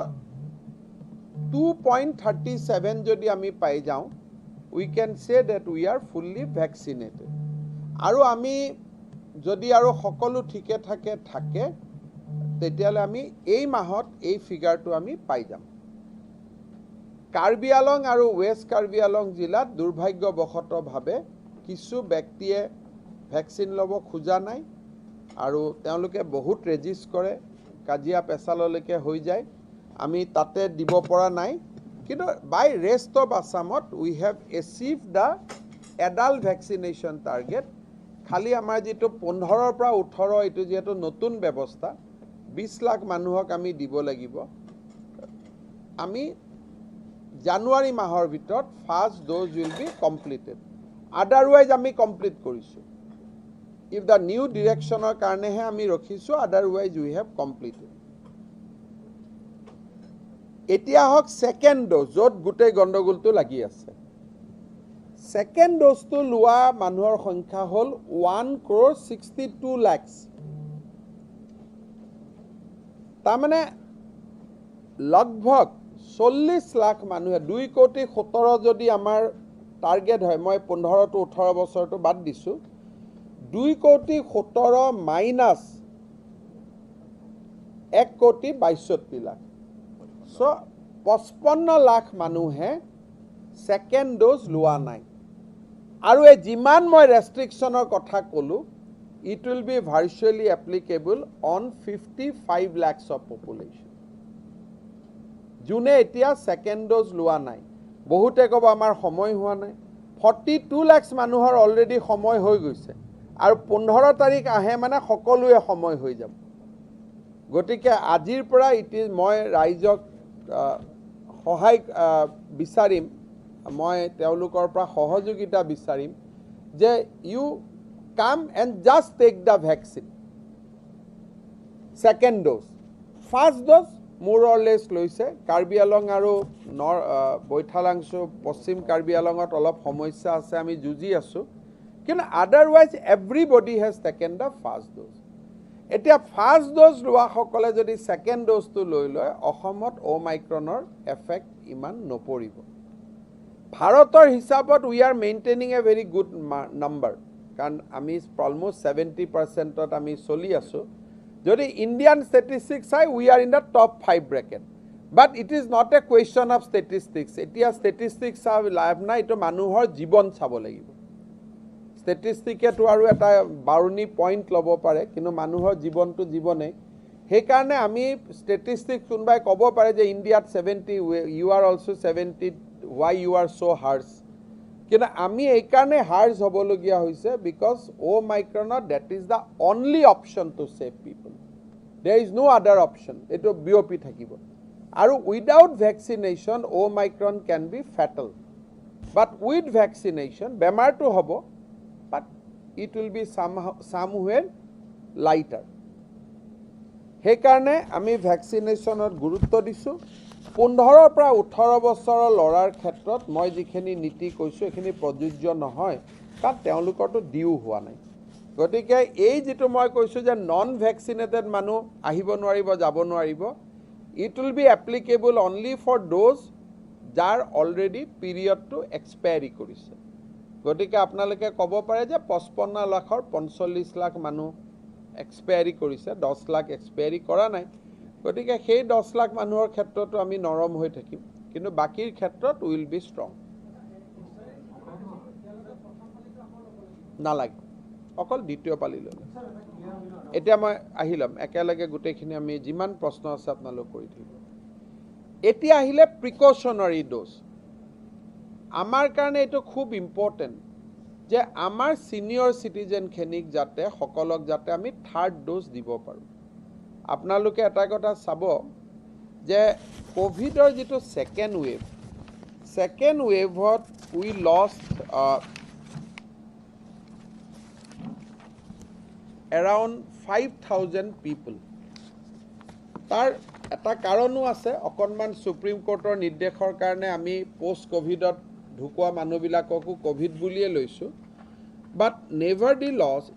2.37 যদি আমি পাই যাওঁ, we can say that we are fully vaccinated. আৰু আমি যদি আৰু সকলো ঠিকে থাকে থাকে তেতিয়াহ'লে আমি এই মাহত এই ফিগাৰটো আমি পাই যাম। কাৰ্বি আলং আৰু ৱেষ্ট কাৰ্বি আলং জিলাত দুৰ্ভাগ্যবশতভাৱে কিছু ব্যক্তিয়ে ভেকচিন ল'ব খোজা নাই আৰু তেওঁলোকে বহুত ৰেজিষ্ট কৰে, কাজিয়া পেচাললৈকে হৈ যায়, আমি তাতে দিব পৰা নাই। কিন্তু বাই ৰেষ্ট অফ আছামত we have achieve the adult vaccination target. খালি আমাৰ যিটো 15ৰ পৰা 18, এইটো যিহেতু নতুন ব্যৱস্থা, 20 লাখ মানুহক আমি দিব লাগিব। আমি জানুৱাৰী মাহৰ ভিতৰত first dose will be completed, otherwise আমি কমপ্লিট কৰিছোঁ। If the new ডিৰেকশ্যনৰ কাৰণেহে আমি ৰখিছোঁ, আদাৰৱাইজ we have completed. এতিয়া হওক ছেকেণ্ড ড'জ, য'ত গোটেই গণ্ডগোলটো লাগি আছে। ছেকেণ্ড ড'জটো লোৱা মানুহৰ সংখ্যা হ'ল 1,62,00,000। তাৰমানে লগভগ 40 লাখ মানুহে, 2,17,00,000 যদি আমাৰ টাৰ্গেট হয়, মই 15 to 18 বছৰটো বাদ দিছোঁ, 2,17,00,000 মাইনাছ 1,62,00,000, চ' 55 লাখ মানুহে ছেকেণ্ড ড'জ লোৱা নাই। আৰু এই যিমান মই ৰেষ্ট্ৰিকশ্যনৰ কথা ক'লোঁ, it will be virtually applicable on 55 lakhs of population. যোনে এতিয়া ছেকেণ্ড ড'জ লোৱা নাই, বহুতে ক'ব আমাৰ সময় হোৱা নাই। 42 lakhs মানুহৰ অলৰেডি সময় হৈ গৈছে আৰু 15 তাৰিখ আহে মানে সকলোৱে সময় হৈ যাব। গতিকে আজিৰ পৰা it is, মই ৰাইজক সহায় বিচাৰিম, মই তেওঁলোকৰ পৰা সহযোগিতা বিচাৰিম যে you come and just take the vaccine, second dose. First dose more or less লৈছে। কাৰ্বি আলং আৰু বৈঠালাংছু, পশ্চিম কাৰ্বি আলঙত অলপ সমস্যা আছে, আমি যুঁজি আছোঁ, কিন্তু otherwise everybody has taken the first dose. এতিয়া ফাৰ্ষ্ট ড'জ লোৱাসকলে যদি ছেকেণ্ড ড'জটো লৈ লয়, অসমত অ'মাইক্ৰনৰ এফেক্ট ইমান নপৰিব। ভাৰতৰ হিচাপত we are maintaining a very good number, কাৰণ আমি অলমষ্ট 70% আমি চলি আছোঁ। যদি ইণ্ডিয়ান ষ্টেটিষ্টিক্স চাই, we are in the top 5 bracket, but it is not a question of statistics. এতিয়া ষ্টেটিষ্টিক্স চাই লাভ নাই, এইটো মানুহৰ জীৱন চাব লাগিব। ষ্টেটিষ্টিকেতো আৰু এটা বাৰুণী পইণ্ট ল'ব পাৰে, কিন্তু মানুহৰ জীৱনটো জীৱনেই। সেইকাৰণে আমি ষ্টেটিষ্টিক্স কোনোবাই ক'ব পাৰে যে ইণ্ডিয়াত 70, you are also 70, why you are so harsh. কিন্তু আমি এইকাৰণে হাৰ্ছ হ'বলগীয়া হৈছে because অ'মাইক্ৰনত that is the only option to save people, there is no other option. এইটো বিয়পি থাকিব আৰু without vaccination Omicron can be fatal, but with vaccination বেমাৰটো হ'ব, but it will be somewhere lighter. সেইকাৰণে আমি ভেকচিনেশ্যনত গুৰুত্ব দিছোঁ। 15ৰ পৰা 18 বছৰৰ ল'ৰাৰ ক্ষেত্ৰত মই যিখিনি নীতি কৈছোঁ এইখিনি প্ৰযোজ্য নহয়, কাৰণ তেওঁলোকৰতো ডিউ হোৱা নাই। গতিকে এই যিটো মই কৈছোঁ যে নন ভেকচিনেটেড মানুহ আহিব নোৱাৰিব, যাব নোৱাৰিব, it will be applicable only for those যাৰ অলৰেডি পিৰিয়ডটো এক্সপায়াৰী কৰিছে। গতিকে আপোনালোকে ক'ব পাৰে যে 55 লাখৰ 45 লাখ মানুহ এক্সপায়াৰী কৰিছে, 10 লাখ এক্সপায়াৰী কৰা নাই। গতিকে সেই 10 লাখ মানুহৰ ক্ষেত্ৰতো আমি নৰম হৈ থাকিম, কিন্তু বাকীৰ ক্ষেত্ৰত will be strong. নালাগে, অকল দ্বিতীয় পালি ল'লে। এতিয়া মই আহি ল'ম একেলগে গোটেইখিনি, আমি যিমান প্ৰশ্ন আছে আপোনালোক কৰি থাকিব। এতিয়া আহিলে প্ৰিকশ্যনাৰী ড'জ। আমাৰ কাৰণে এইটো খুব ইম্পৰ্টেণ্ট যে আমাৰ ছিনিয়ৰ চিটিজেনখিনিক যাতে সকলক যাতে আমি থাৰ্ড ড'জ দিব পাৰোঁ। আপোনালোকে এটা কথা চাব যে ক'ভিডৰ যিটো ছেকেণ্ড ৱেভ, ছেকেণ্ড ৱেভত we lost around 5,000 people. তাৰ এটা কাৰণো আছে, অকণমান সুপ্ৰিম কোৰ্টৰ নিৰ্দেশৰ কাৰণে আমি পষ্ট ক'ভিডত ঢুকোৱা মানুহবিলাককো ক'ভিড বুলিয়ে লৈছোঁ। But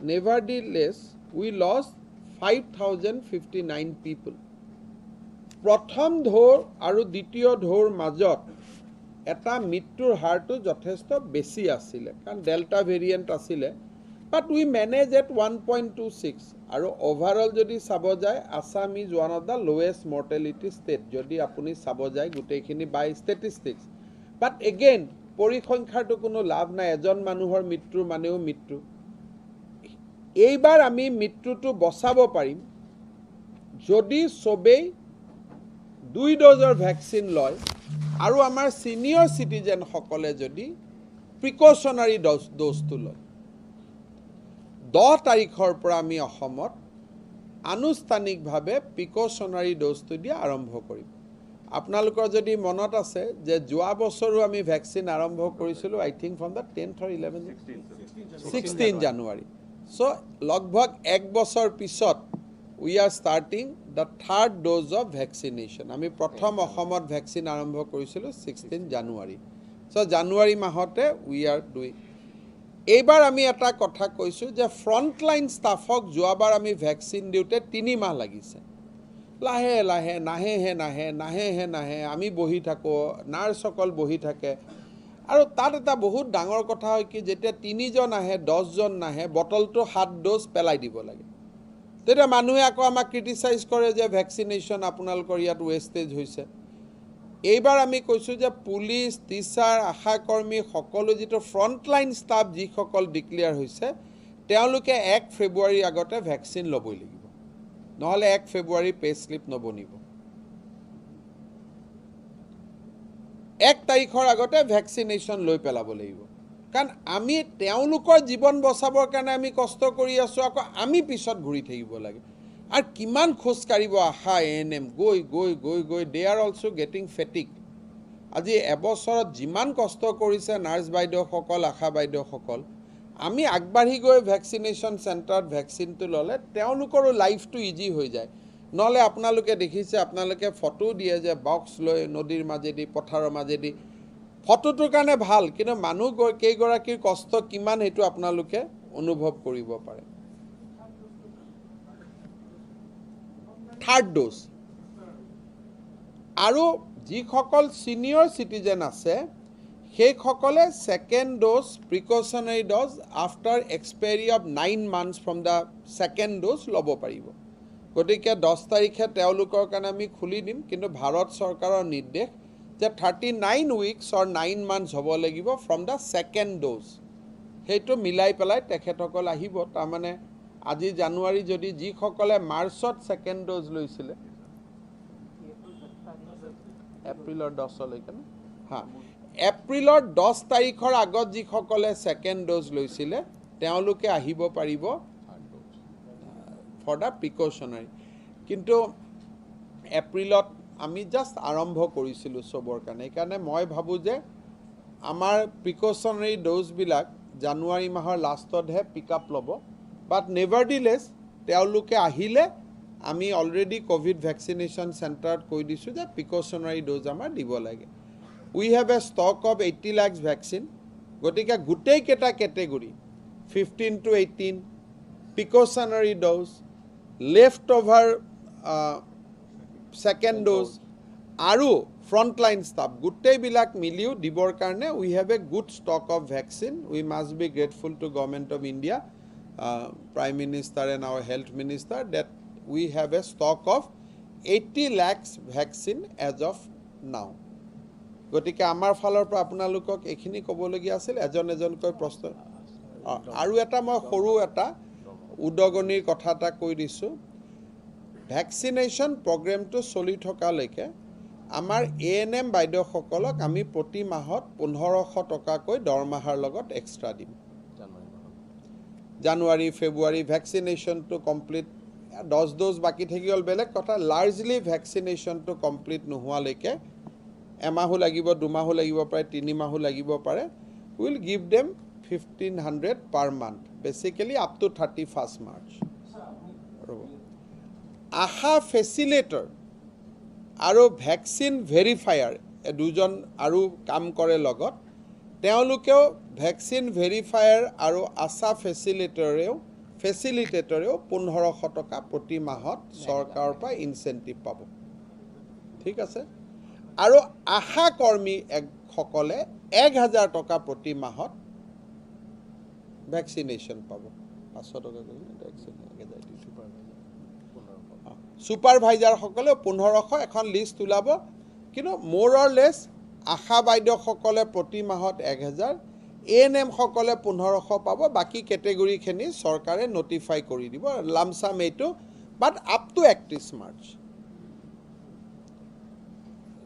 nevertheless we lost 5,059 people. প্ৰথম ঢৌৰ আৰু দ্বিতীয় ঢৌৰ মাজত এটা মৃত্যুৰ হাৰটো যথেষ্ট বেছি আছিলে, কাৰণ ডেল্টা ভেৰিয়েণ্ট আছিলে। But we manage at 1.26। আৰু অভাৰঅল যদি চাব যায় Assam is one of the lowest mortality state, যদি আপুনি চাব যায় গোটেইখিনি বাই ষ্টেটিষ্টিক্স। বাট এগেইন পৰিসংখ্যাৰটো কোনো লাভ নাই, এজন মানুহৰ মৃত্যু মানেও মৃত্যু। এইবাৰ আমি মৃত্যুটো বচাব পাৰিম যদি চবেই 2 ড'জৰ ভেকচিন লয় আৰু আমাৰ ছিনিয়ৰ চিটিজেনসকলে যদি প্ৰিকশ্যনাৰী ড'জটো লয়। 10 তাৰিখৰ পৰা আমি অসমত আনুষ্ঠানিকভাৱে প্ৰিকশ্যনাৰী ড'জটো দিয়া আৰম্ভ কৰিম। আপোনালোকৰ যদি মনত আছে যে যোৱা বছৰো আমি ভেকচিন আৰম্ভ কৰিছিলোঁ, I think from the 10th or 11th 16 January. So লগভগ 1 বছৰ পিছত we are starting the third dose of vaccination. আমি প্ৰথম অসমত ভেকচিন আৰম্ভ কৰিছিলোঁ 16 জানুৱাৰী। চ' জানুৱাৰী মাহতে we are doing. এইবাৰ আমি এটা কথা কৈছোঁ যে ফ্ৰণ্টলাইন ষ্টাফক যোৱাবাৰ আমি ভেকচিন দিওঁতে 3 মাহ লাগিছে, লাহে লাহে নাহেহে নাহে নাহেহে নাহে, আমি বহি থাকোঁ, নাৰ্ছসকল বহি থাকে। আৰু তাত এটা বহুত ডাঙৰ কথা হয় কি, যেতিয়া 3জন আহে 10জন নাহে, বটলটো 7 ড'জ পেলাই দিব লাগে। তেতিয়া মানুহে আকৌ আমাক ক্ৰিটিচাইজ কৰে যে ভেকচিনেশ্যন আপোনালোকৰ ইয়াত ৱেষ্টেজ হৈছে। এইবাৰ আমি কৈছোঁ যে পুলিচ, টিচাৰ, আশাকৰ্মী সকলো যিটো ফ্ৰণ্টলাইন ষ্টাফ যিসকল ডিক্লেয়াৰ হৈছে তেওঁলোকে 1 ফেব্ৰুৱাৰীৰ আগতে ভেকচিন ল'বই লাগিব, নহ'লে 1 ফেব্ৰুৱাৰী পে' শ্লিপ নবনিব। 1 তাৰিখৰ আগতে ভেকচিনেশ্যন লৈ পেলাব লাগিব, কাৰণ আমি তেওঁলোকৰ জীৱন বচাবৰ কাৰণে আমি কষ্ট কৰি আছোঁ, আকৌ আমি পিছত ঘূৰি থাকিব লাগে। আৰু কিমান খোজকাঢ়িব আশা ANM গৈ গৈ গৈ গৈ they are also getting fatigue. আজি এবছৰত যিমান কষ্ট কৰিছে নাৰ্ছ বাইদেউসকল, আশা বাইদেউসকল, আমি আগবাঢ়ি গৈ ভেকচিনেশ্যন চেণ্টাৰত ভেকচিনটো ল'লে তেওঁলোকৰো লাইফটো ইজি হৈ যায়। নহ'লে আপোনালোকে দেখিছে, আপোনালোকে ফটো দিয়ে যে বক্স লৈ নদীৰ মাজেদি, পথাৰৰ মাজেদি, ফটোটোৰ কাৰণে ভাল, কিন্তু মানুহ কেইগৰাকীৰ কষ্ট কিমান সেইটো আপোনালোকে অনুভৱ কৰিব পাৰে। থাৰ্ড ড'জ আৰু যিসকল ছিনিয়ৰ চিটিজেন আছে সেইসকলে second dose, precautionary dose after expiry of 9 months from the second dose ল'ব পাৰিব। গতিকে 10 তাৰিখে তেওঁলোকৰ কাৰণে আমি খুলি দিম, কিন্তু ভাৰত চৰকাৰৰ নিৰ্দেশ যে 39 weeks or 9 months হ'ব লাগিব ফ্ৰম the second dose. সেইটো মিলাই পেলাই তেখেতসকল আহিব। তাৰমানে আজি জানুৱাৰী, যদি যিসকলে মাৰ্চত ছেকেণ্ড ড'জ লৈছিলে, এপ্ৰিলৰ 10লৈকে ন, হা, এপ্ৰিলৰ 10 তাৰিখৰ আগত যিসকলে ছেকেণ্ড ড'জ লৈছিলে, তেওঁলোকে আহিব পাৰিব ফৰ the প্ৰিকশ্যনাৰী। কিন্তু এপ্ৰিলত আমি জাষ্ট আৰম্ভ কৰিছিলোঁ চবৰ কাৰণে। সেইকাৰণে মই ভাবোঁ যে আমাৰ প্ৰিকশ্যনাৰী ড'জবিলাক জানুৱাৰী মাহৰ লাষ্টতহে পিক আপ ল'ব। বাট নেভাৰদিলেছ, তেওঁলোকে আহিলে আমি অলৰেডি ক'ভিড ভেকচিনেশ্যন চেণ্টাৰত কৈ দিছোঁ যে প্ৰিকশ্যনাৰী ড'জ আমাৰ দিব লাগে। We have a stock of 80 lakhs vaccine. গতিকে গোটেইকেইটা category, 15 to 18, precautionary dose, left over second dose আৰু ফ্ৰণ্টলাইন ষ্টাফ, গোটেইবিলাক মিলিও দিবৰ কাৰণে we have a good stock of vaccine. We must be grateful to Government of India, Prime Minister and our Health Minister, that we have a stock of 80 lakhs vaccine as of now. গতিকে আমাৰ ফালৰ পৰা আপোনালোকক এইখিনি ক'বলগীয়া আছিল। এজন এজনকৈ প্ৰশ্ন। আৰু এটা মই সৰু এটা উদগনিৰ কথা এটা কৈ দিছোঁ। ভেকচিনেশ্যন প্ৰগ্ৰেমটো চলি থকালৈকে আমাৰ এএনএম বাইদেউসকলক আমি প্ৰতি মাহত 1500 টকাকৈ দৰমহাৰ লগত এক্সট্ৰা দিম। জানুৱাৰী, ফেব্ৰুৱাৰী ভেকচিনেশ্যনটো কমপ্লিট, 10 ড'জ বাকী থাকি গ'ল, বেলেগ কথা। লাৰ্জলি ভেকচিনেশ্যনটো কমপ্লিট নোহোৱালৈকে এমাহো লাগিব, দুমাহো লাগিব পাৰে, তিনিমাহো লাগিব পাৰে, will give them 1500 per month, basically up to 31st March. ৰ'ব, আশা ফেচিলেটৰ আৰু ভেকচিন ভেৰিফায়াৰ দুজন আৰু কাম কৰে লগত, তেওঁলোকেও, ভেকচিন ভেৰিফায়াৰ আৰু আশা ফেচিলিটেটৰেও 1500 টকা প্ৰতি মাহত চৰকাৰৰ পৰা ইনচেণ্টিভ পাব। ঠিক আছে। আৰু আশা কৰ্মী সকলে 1000 টকা প্ৰতি মাহত ভেকচিনেশ্যন পাব। 500 টকা কৰি ছুপাৰভাইজাৰসকলেও 1500। এখন লিষ্ট ওলাব। কিন্তু মোৰ অৰ লেছ আশা বাইদেউসকলে প্ৰতি মাহত 1000, এএনএমসকলে 1500 পাব। বাকী কেটেগৰীখিনি চৰকাৰে নটিফাই কৰি দিব। লামচাম এইটো, বাট আপ টু 31 মাৰ্চ,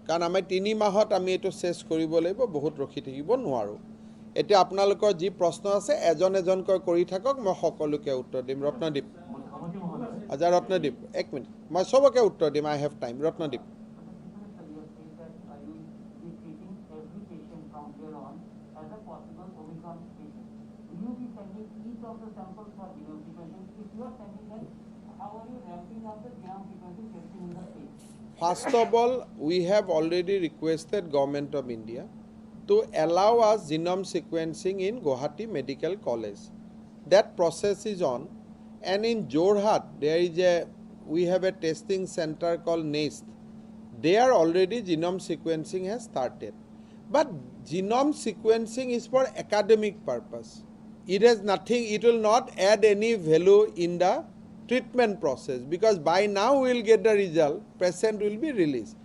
কাৰণ আমি 3 মাহত আমি এইটো চেছ কৰিব লাগিব, বহুত ৰখি থাকিব নোৱাৰোঁ। এতিয়া আপোনালোকৰ যি প্ৰশ্ন আছে, এজন এজনকৈ কৰি থাকক, মই সকলোকে উত্তৰ দিম। ৰত্নদীপ। আচ্ছা ৰত্নদীপ, এক মিনিট, মই চবকে উত্তৰ দিম। I have time. Ratnadeep. Sir, you have said that you will be treating every patient from here on as a possible Omicron patient. Will you be sending each of the samples for genome sequencing? If you are sending them, how are you ramping up the genome sequencing testing in the state? First of all, we have already requested Government of India to allow us genome sequencing in Guwahati Medical College. That process is on. And in Jorhat, there is a we have a testing center called NEST. There already genome sequencing has started. But genome sequencing is for academic purpose. It has nothing, it will not add any value in the treatment process, because by now we will get the result, patient will be released.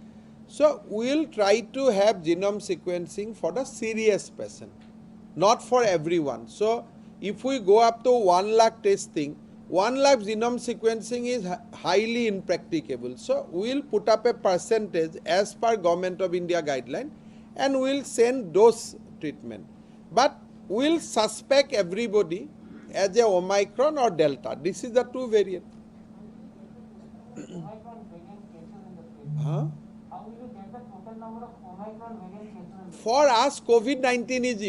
So we will try to have genome sequencing for the serious patient, not for everyone. So if we go up to 1 lakh testing, 1 lakh genome sequencing is highly impracticable. So we will put up a percentage as per Government of India guideline and we will send those treatment. But we will suspect everybody as a Omicron or Delta. This is the two variant. Omicron variant cases in the state. Huh? How will you get the total number of Omicron variant cases in the state? For us, COVID-19 is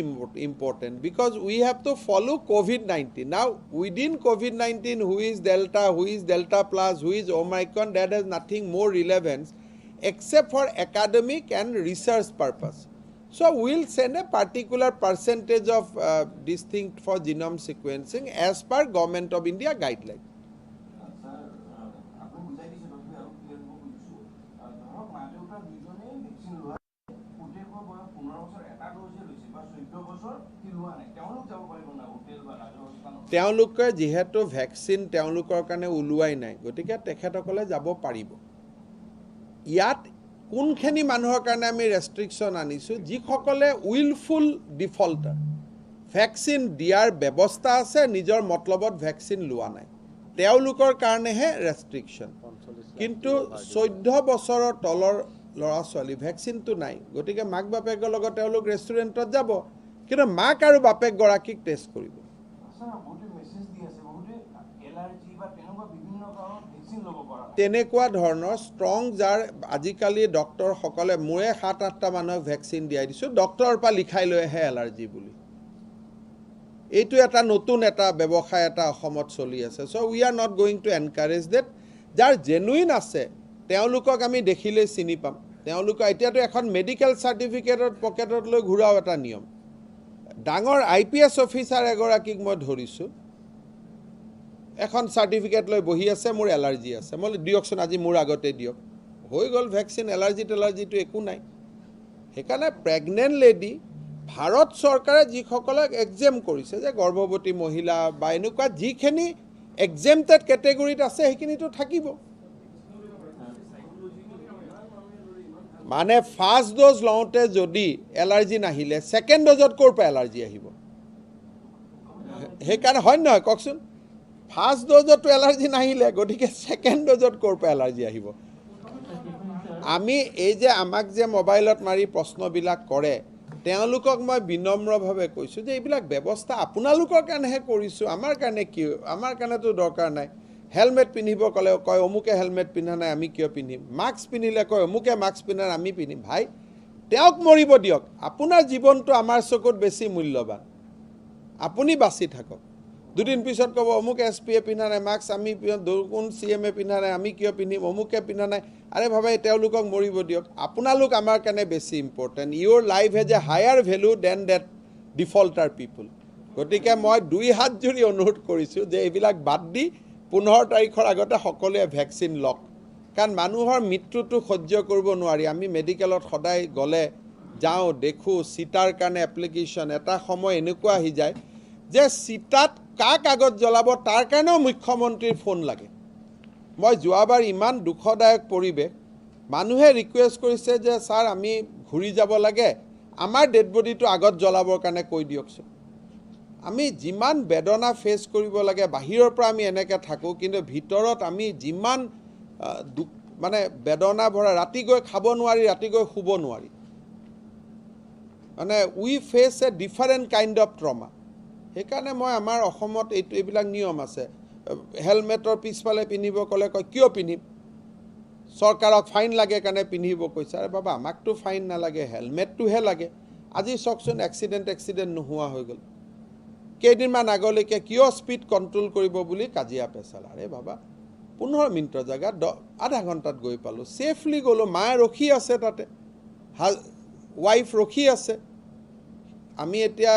important because we have to follow COVID-19. Now, within COVID-19, who is Delta, who is Delta plus, who is Omicron, that has nothing more relevance except for academic and research purpose. So, we'll send a particular percentage of this thing for genome sequencing as per Government of India guideline. Sir, আপুনি বুজাই দিছে, তথাপি আৰু ক্লিয়াৰ হ'ব খুজিছোঁ। ধৰক মা দেউতা দুইজনেই ভেকচিন লোৱা, পুতেকৰ বয়স 15 বছৰ, এটা ড'জে লৈছে বা 14 বছৰ, সি লোৱা নাই, তেওঁলোক যাব পাৰিব নাই হোটেল বা ৰাজহুৱা স্থানত? তেওঁলোকে যিহেতু ভেকচিন তেওঁলোকৰ কাৰণে ওলোৱাই নাই, গতিকে তেখেতসকলে যাব পাৰিব। ইয়াত কোনখিনি মানুহৰ কাৰণে আমি ৰেষ্ট্ৰিকশ্যন আনিছোঁ? যিসকলে উইলফুল ডিফল্টাৰ, ভেকচিন দিয়াৰ ব্যৱস্থা আছে, নিজৰ মতলবত ভেকচিন লোৱা নাই। তেওঁলোকৰ কাৰণেহে ৰেষ্ট্ৰিকশ্যন। কিন্তু 14 বছৰৰ তলৰ ল'ৰা ছোৱালী ভেকচিনটো নাই, গতিকে মাক বাপেকৰ লগত তেওঁলোক ৰেষ্টুৰেণ্টত যাব, কিন্তু মাক আৰু বাপেকগৰাকীক টেষ্ট কৰিব। তেনেকুৱা ধৰণৰ ষ্ট্ৰং যাৰ আজিকালি ডক্টৰসকলে, মোৰে 7-8টা মানুহক ভেকচিন দিয়াই দিছোঁ, ডক্টৰৰ পৰা লিখাই লৈ আহে এলাৰ্জি বুলি। এইটো এটা নতুন এটা ব্যৱসায় এটা অসমত চলি আছে। So we are not going to encourage that. যাৰ জেনুইন আছে তেওঁলোকক আমি দেখিলেই চিনি পাম। তেওঁলোকৰ এতিয়াতো এখন মেডিকেল চাৰ্টিফিকেটত পকেটত লৈ ঘূৰাও এটা নিয়ম। ডাঙৰ IPS officer এগৰাকীক মই ধৰিছোঁ, এখন চাৰ্টিফিকেট লৈ বহি আছে, মোৰ এলাৰ্জি আছে। মই দিয়কচোন, আজি মোৰ আগতে দিয়ক, হৈ গ'ল ভেকচিন, এলাৰ্জি টেলাৰ্জিটো একো নাই। সেইকাৰণে প্ৰেগনেণ্ট লেডি, ভাৰত চৰকাৰে যিসকলক এক্সেম কৰিছে যে গৰ্ভৱতী মহিলা বা এনেকুৱা যিখিনি এক্সেমটেড কেটেগৰীত আছে সেইখিনিতো থাকিব। মানে ফাৰ্ষ্ট ড'জ লওঁতে যদি এলাৰ্জি নাহিলে ছেকেণ্ড ড'জত ক'ৰ পৰা এলাৰ্জি আহিব? সেইকাৰণে হয় নহয় কওকচোন, ফাৰ্ষ্ট ড'জতো এলাৰ্জি নাহিলে, গতিকে ছেকেণ্ড ড'জত ক'ৰ পৰা এলাৰ্জি আহিব? আমি এই যে আমাক যে মোবাইলত মাৰি প্ৰশ্নবিলাক কৰে, তেওঁলোকক মই বিনম্ৰভাৱে কৈছোঁ যে এইবিলাক ব্যৱস্থা আপোনালোকৰ কাৰণেহে কৰিছোঁ, আমাৰ কাৰণে কি? আমাৰ কাৰণেতো দৰকাৰ নাই। হেলমেট পিন্ধিব ক'লে কয় অমুকে হেলমেট পিন্ধা নাই, আমি কিয় পিন্ধিম? মাস্ক পিন্ধিলে কয় অমুকে মাস্ক পিন্ধা নাই, আমি পিন্ধিম। ভাই, তেওঁক মৰিব দিয়ক, আপোনাৰ জীৱনটো আমাৰ চকুত বেছি মূল্যৱান, আপুনি বাচি থাকক। দুদিন পিছত ক'ব অমুক এছ পিয়ে পিন্ধা নাই মাস্ক, আমি কোন চি এমে পিন্ধা নাই, আমি কিয় পিন্ধিম? অমুকে পিন্ধা নাই। আৰে ভাবাই, তেওঁলোকক মৰিব দিয়ক, আপোনালোক আমাৰ কাৰণে বেছি important. Your life has a higher value than that defaulter people. গতিকে মই দুই হাত জুৰি অনুৰোধ কৰিছোঁ যে এইবিলাক বাদ দি 15 তাৰিখৰ আগতে সকলোৱে ভেকচিন লওক, কাৰণ মানুহৰ মৃত্যুটো সহ্য কৰিব নোৱাৰি। আমি মেডিকেলত সদায় গ'লে যাওঁ, দেখোঁ চিতাৰ কাৰণে এপ্লিকেশ্যন, এটা সময় এনেকুৱা আহি যায় যে চিতাত কাক আগত জ্বলাব তাৰ কাৰণেও মুখ্যমন্ত্ৰীৰ ফোন লাগে। মই যোৱাবাৰ ইমান দুখদায়ক পৰিৱেশ, মানুহে ৰিকুৱেষ্ট কৰিছে যে ছাৰ আমি ঘূৰি যাব লাগে, আমাৰ ডেড বডিটো আগত জ্বলাবৰ কাৰণে কৈ দিয়কচোন। আমি যিমান বেদনা ফেচ কৰিব লাগে, বাহিৰৰ পৰা আমি এনেকৈ থাকোঁ, কিন্তু ভিতৰত আমি যিমান দুখ মানে বেদনা ভৰা, ৰাতি গৈ খাব নোৱাৰি, ৰাতি গৈ শুব নোৱাৰি, মানে we face a different kind of trauma. সেইকাৰণে মই আমাৰ অসমত এইটো এইবিলাক নিয়ম আছে। হেলমেটৰ পিছফালে পিন্ধিব ক'লে কয় কিয় পিন্ধিম, চৰকাৰক ফাইন লাগে কাৰণে পিন্ধিব কৈছে। আৰে বাবা, আমাকতো ফাইন নালাগে, হেলমেটটোহে লাগে। আজি চাওকচোন এক্সিডেণ্ট নোহোৱা হৈ গ'ল। কেইদিনমান আগলৈকে কিয় স্পীড কণ্ট্ৰল কৰিব বুলি কাজিয়া পেচাল। আৰে বাবা, 15 মিনিটৰ জেগাত আধা ঘণ্টাত গৈ পালোঁ, ছেফলি গ'লোঁ, মায়ে ৰখি আছে তাতে, ৱাইফ ৰখি আছে। আমি এতিয়া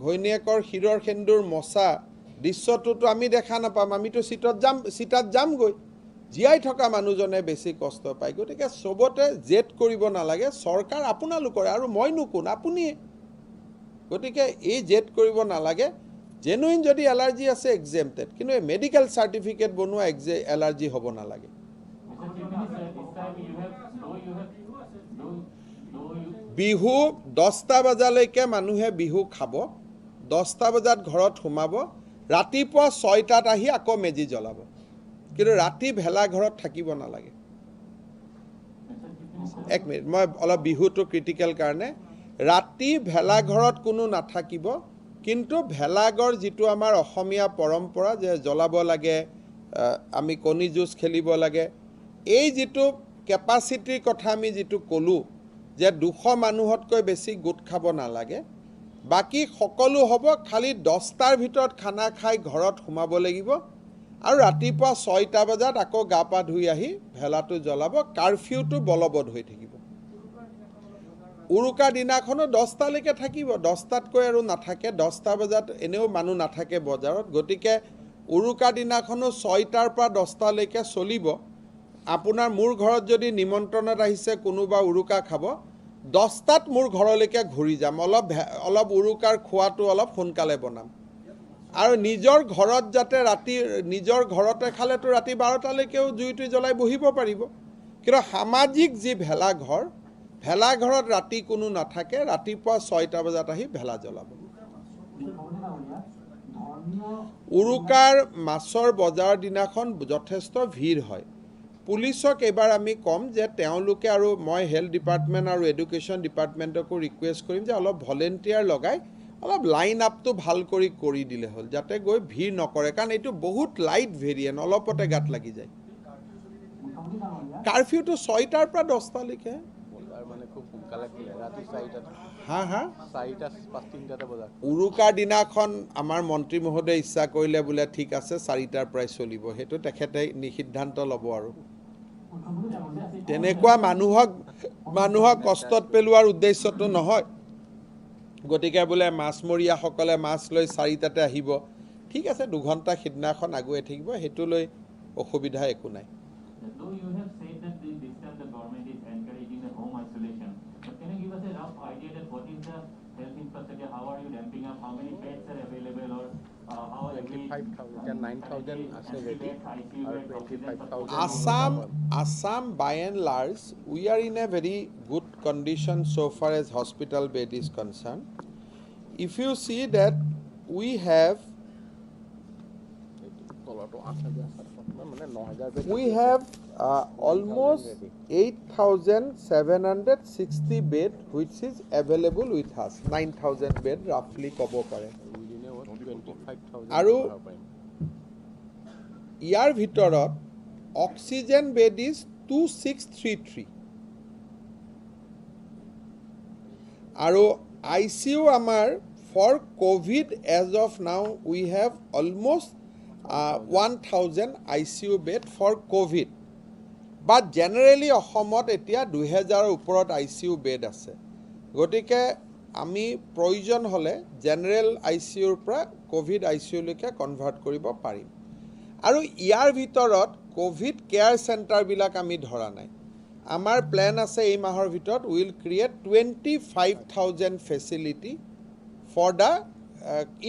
ঘৈণীয়েকৰ শিৰৰ সেন্দুৰ মচা দৃশ্যটোতো আমি দেখা নাপাম, আমিতো চিতাত যামগৈ। জীয়াই থকা মানুহজনে বেছি কষ্ট পায়। গতিকে চবতে জেদ কৰিব নালাগে, চৰকাৰ আপোনালোকৰে আৰু মইনো কোন, আপুনিয়ে। গতিকে এই জেদ কৰিব নালাগে। জেনুইন যদি এলাৰ্জি আছে এক্সেমটেড, কিন্তু এই মেডিকেল চাৰ্টিফিকেট বনোৱা এলাৰ্জি হ'ব নালাগে। বিহু 10টা বজালৈকে মানুহে বিহু খাব, 10টা বজাত ঘৰত সোমাব, ৰাতিপুৱা 6টাত আহি আকৌ মেজি জ্বলাব, কিন্তু ৰাতি ভেলাঘৰত থাকিব নালাগে। এক মিনিট, মই অলপ বিহুটো ক্ৰিটিকেল কাৰণে, ৰাতি ভেলাঘৰত কোনো নাথাকিব, কিন্তু ভেলাঘৰ যিটো আমাৰ অসমীয়া পৰম্পৰা যে জ্বলাব লাগে, আমি কণী যুঁজ খেলিব লাগে, এই যিটো কেপাচিটিৰ কথা আমি যিটো ক'লোঁ যে 200 মানুহতকৈ বেছি গোট খাব নালাগে, বাকী সকলো হ'ব, খালি 10টাৰ ভিতৰত খানা খাই ঘৰত সোমাব লাগিব আৰু ৰাতিপুৱা 6টা বজাত আকৌ গা পা ধুই আহি ভেলাটো জ্বলাব। কাৰফিউটো বলবৎ হৈ থাকিব। উৰুকা দিনাখনো 10টালৈকে থাকিব, 10টাতকৈ আৰু নাথাকে। 10টা বজাত এনেও মানুহ নাথাকে বজাৰত, গতিকে উৰুকা দিনাখনো 6টাৰ পৰা 10টালৈকে চলিব। আপোনাৰ মোৰ ঘৰত যদি নিমন্ত্ৰণত আহিছে কোনোবা উৰুকা খাব, 10টাত মোৰ ঘৰলৈকে ঘূৰি যাম, অলপ উৰুকাৰ খোৱাটো অলপ সোনকালে বনাম। আৰু নিজৰ ঘৰত যাতে ৰাতি, নিজৰ ঘৰতে খালেতো ৰাতি 12টালৈকেও জুইটো জ্বলাই বহিব পাৰিব, কিন্তু সামাজিক যি ভেলাঘৰ, ভেলাঘৰত ৰাতি কোনো নাথাকে, ৰাতিপুৱা 6টা বজাত আহি ভেলা জ্বলাব। উৰুকাৰ মাছৰ বজাৰৰ দিনাখন যথেষ্ট ভিৰ হয়। পুলিচক এইবাৰ আমি ক'ম যে তেওঁলোকে, আৰু মই হেল্থ ডিপাৰ্টমেণ্ট আৰু এডুকেশ্যন ডিপাৰ্টমেণ্টকো ৰিকুৱেষ্ট কৰিম যে অলপ ভলেণ্টিয়াৰ লগাই অলপ লাইন আপটো ভাল কৰি কৰি দিলে হ'ল, যাতে গৈ ভিৰ নকৰে, কাৰণ এইটো বহুত লাইট ভেৰিয়েণ্ট, অলপতে গাত লাগি যায়। কাৰফিউটো 6টাৰ পৰা 10টালৈকে। হা হা, উৰুকাৰ দিনাখন আমাৰ মন্ত্ৰী মহোদয়ে ইচ্ছা কৰিলে বোলে ঠিক আছে 4টাৰ পৰাই চলিব, সেইটো তেখেতে সিদ্ধান্ত ল'ব। আৰু তেনেকুৱা মানুহক কষ্টত পেলোৱাৰ উদ্দেশ্যটো নহয়। গতিকে বোলে মাছমৰীয়াসকলে মাছ লৈ 4টাতে আহিব, ঠিক আছে, 2 ঘণ্টা সিদিনাখন আগুৱাই থাকিব, সেইটো লৈ অসুবিধা একো নাই। Though you have said that this time the government is encouraging the home isolation, but can you give us a rough idea that what is the health infrastructure, how are you ramping up, how many beds are available, or how are 25,000, 9,000 আছে ready, আৰু 25,000. Assam by and large, we are in a very good condition so far as hospital bed is concerned. If you see that we have almost 8,760 bed which is available with us, 9,000 bed roughly ক'ব পাৰে। আৰু ইয়াৰ ভিতৰত oxygen bed is 2633 আৰু I C U আমাৰ for COVID as of now we have almost 1,000 ICU bed for COVID. But generally অসমত এতিয়া 2,000 ওপৰত ICU bed আছে। গতিকে আমি প্ৰয়োজন হ'লে জেনেৰেল ICUৰ পৰা ক'ভিড ICUলৈকে কনভাৰ্ট কৰিব পাৰিম। আৰু ইয়াৰ ভিতৰত ক'ভিড কেয়াৰ চেণ্টাৰবিলাক আমি ধৰা নাই। আমাৰ প্লেন আছে এই মাহৰ ভিতৰত will create 25,000 facility for the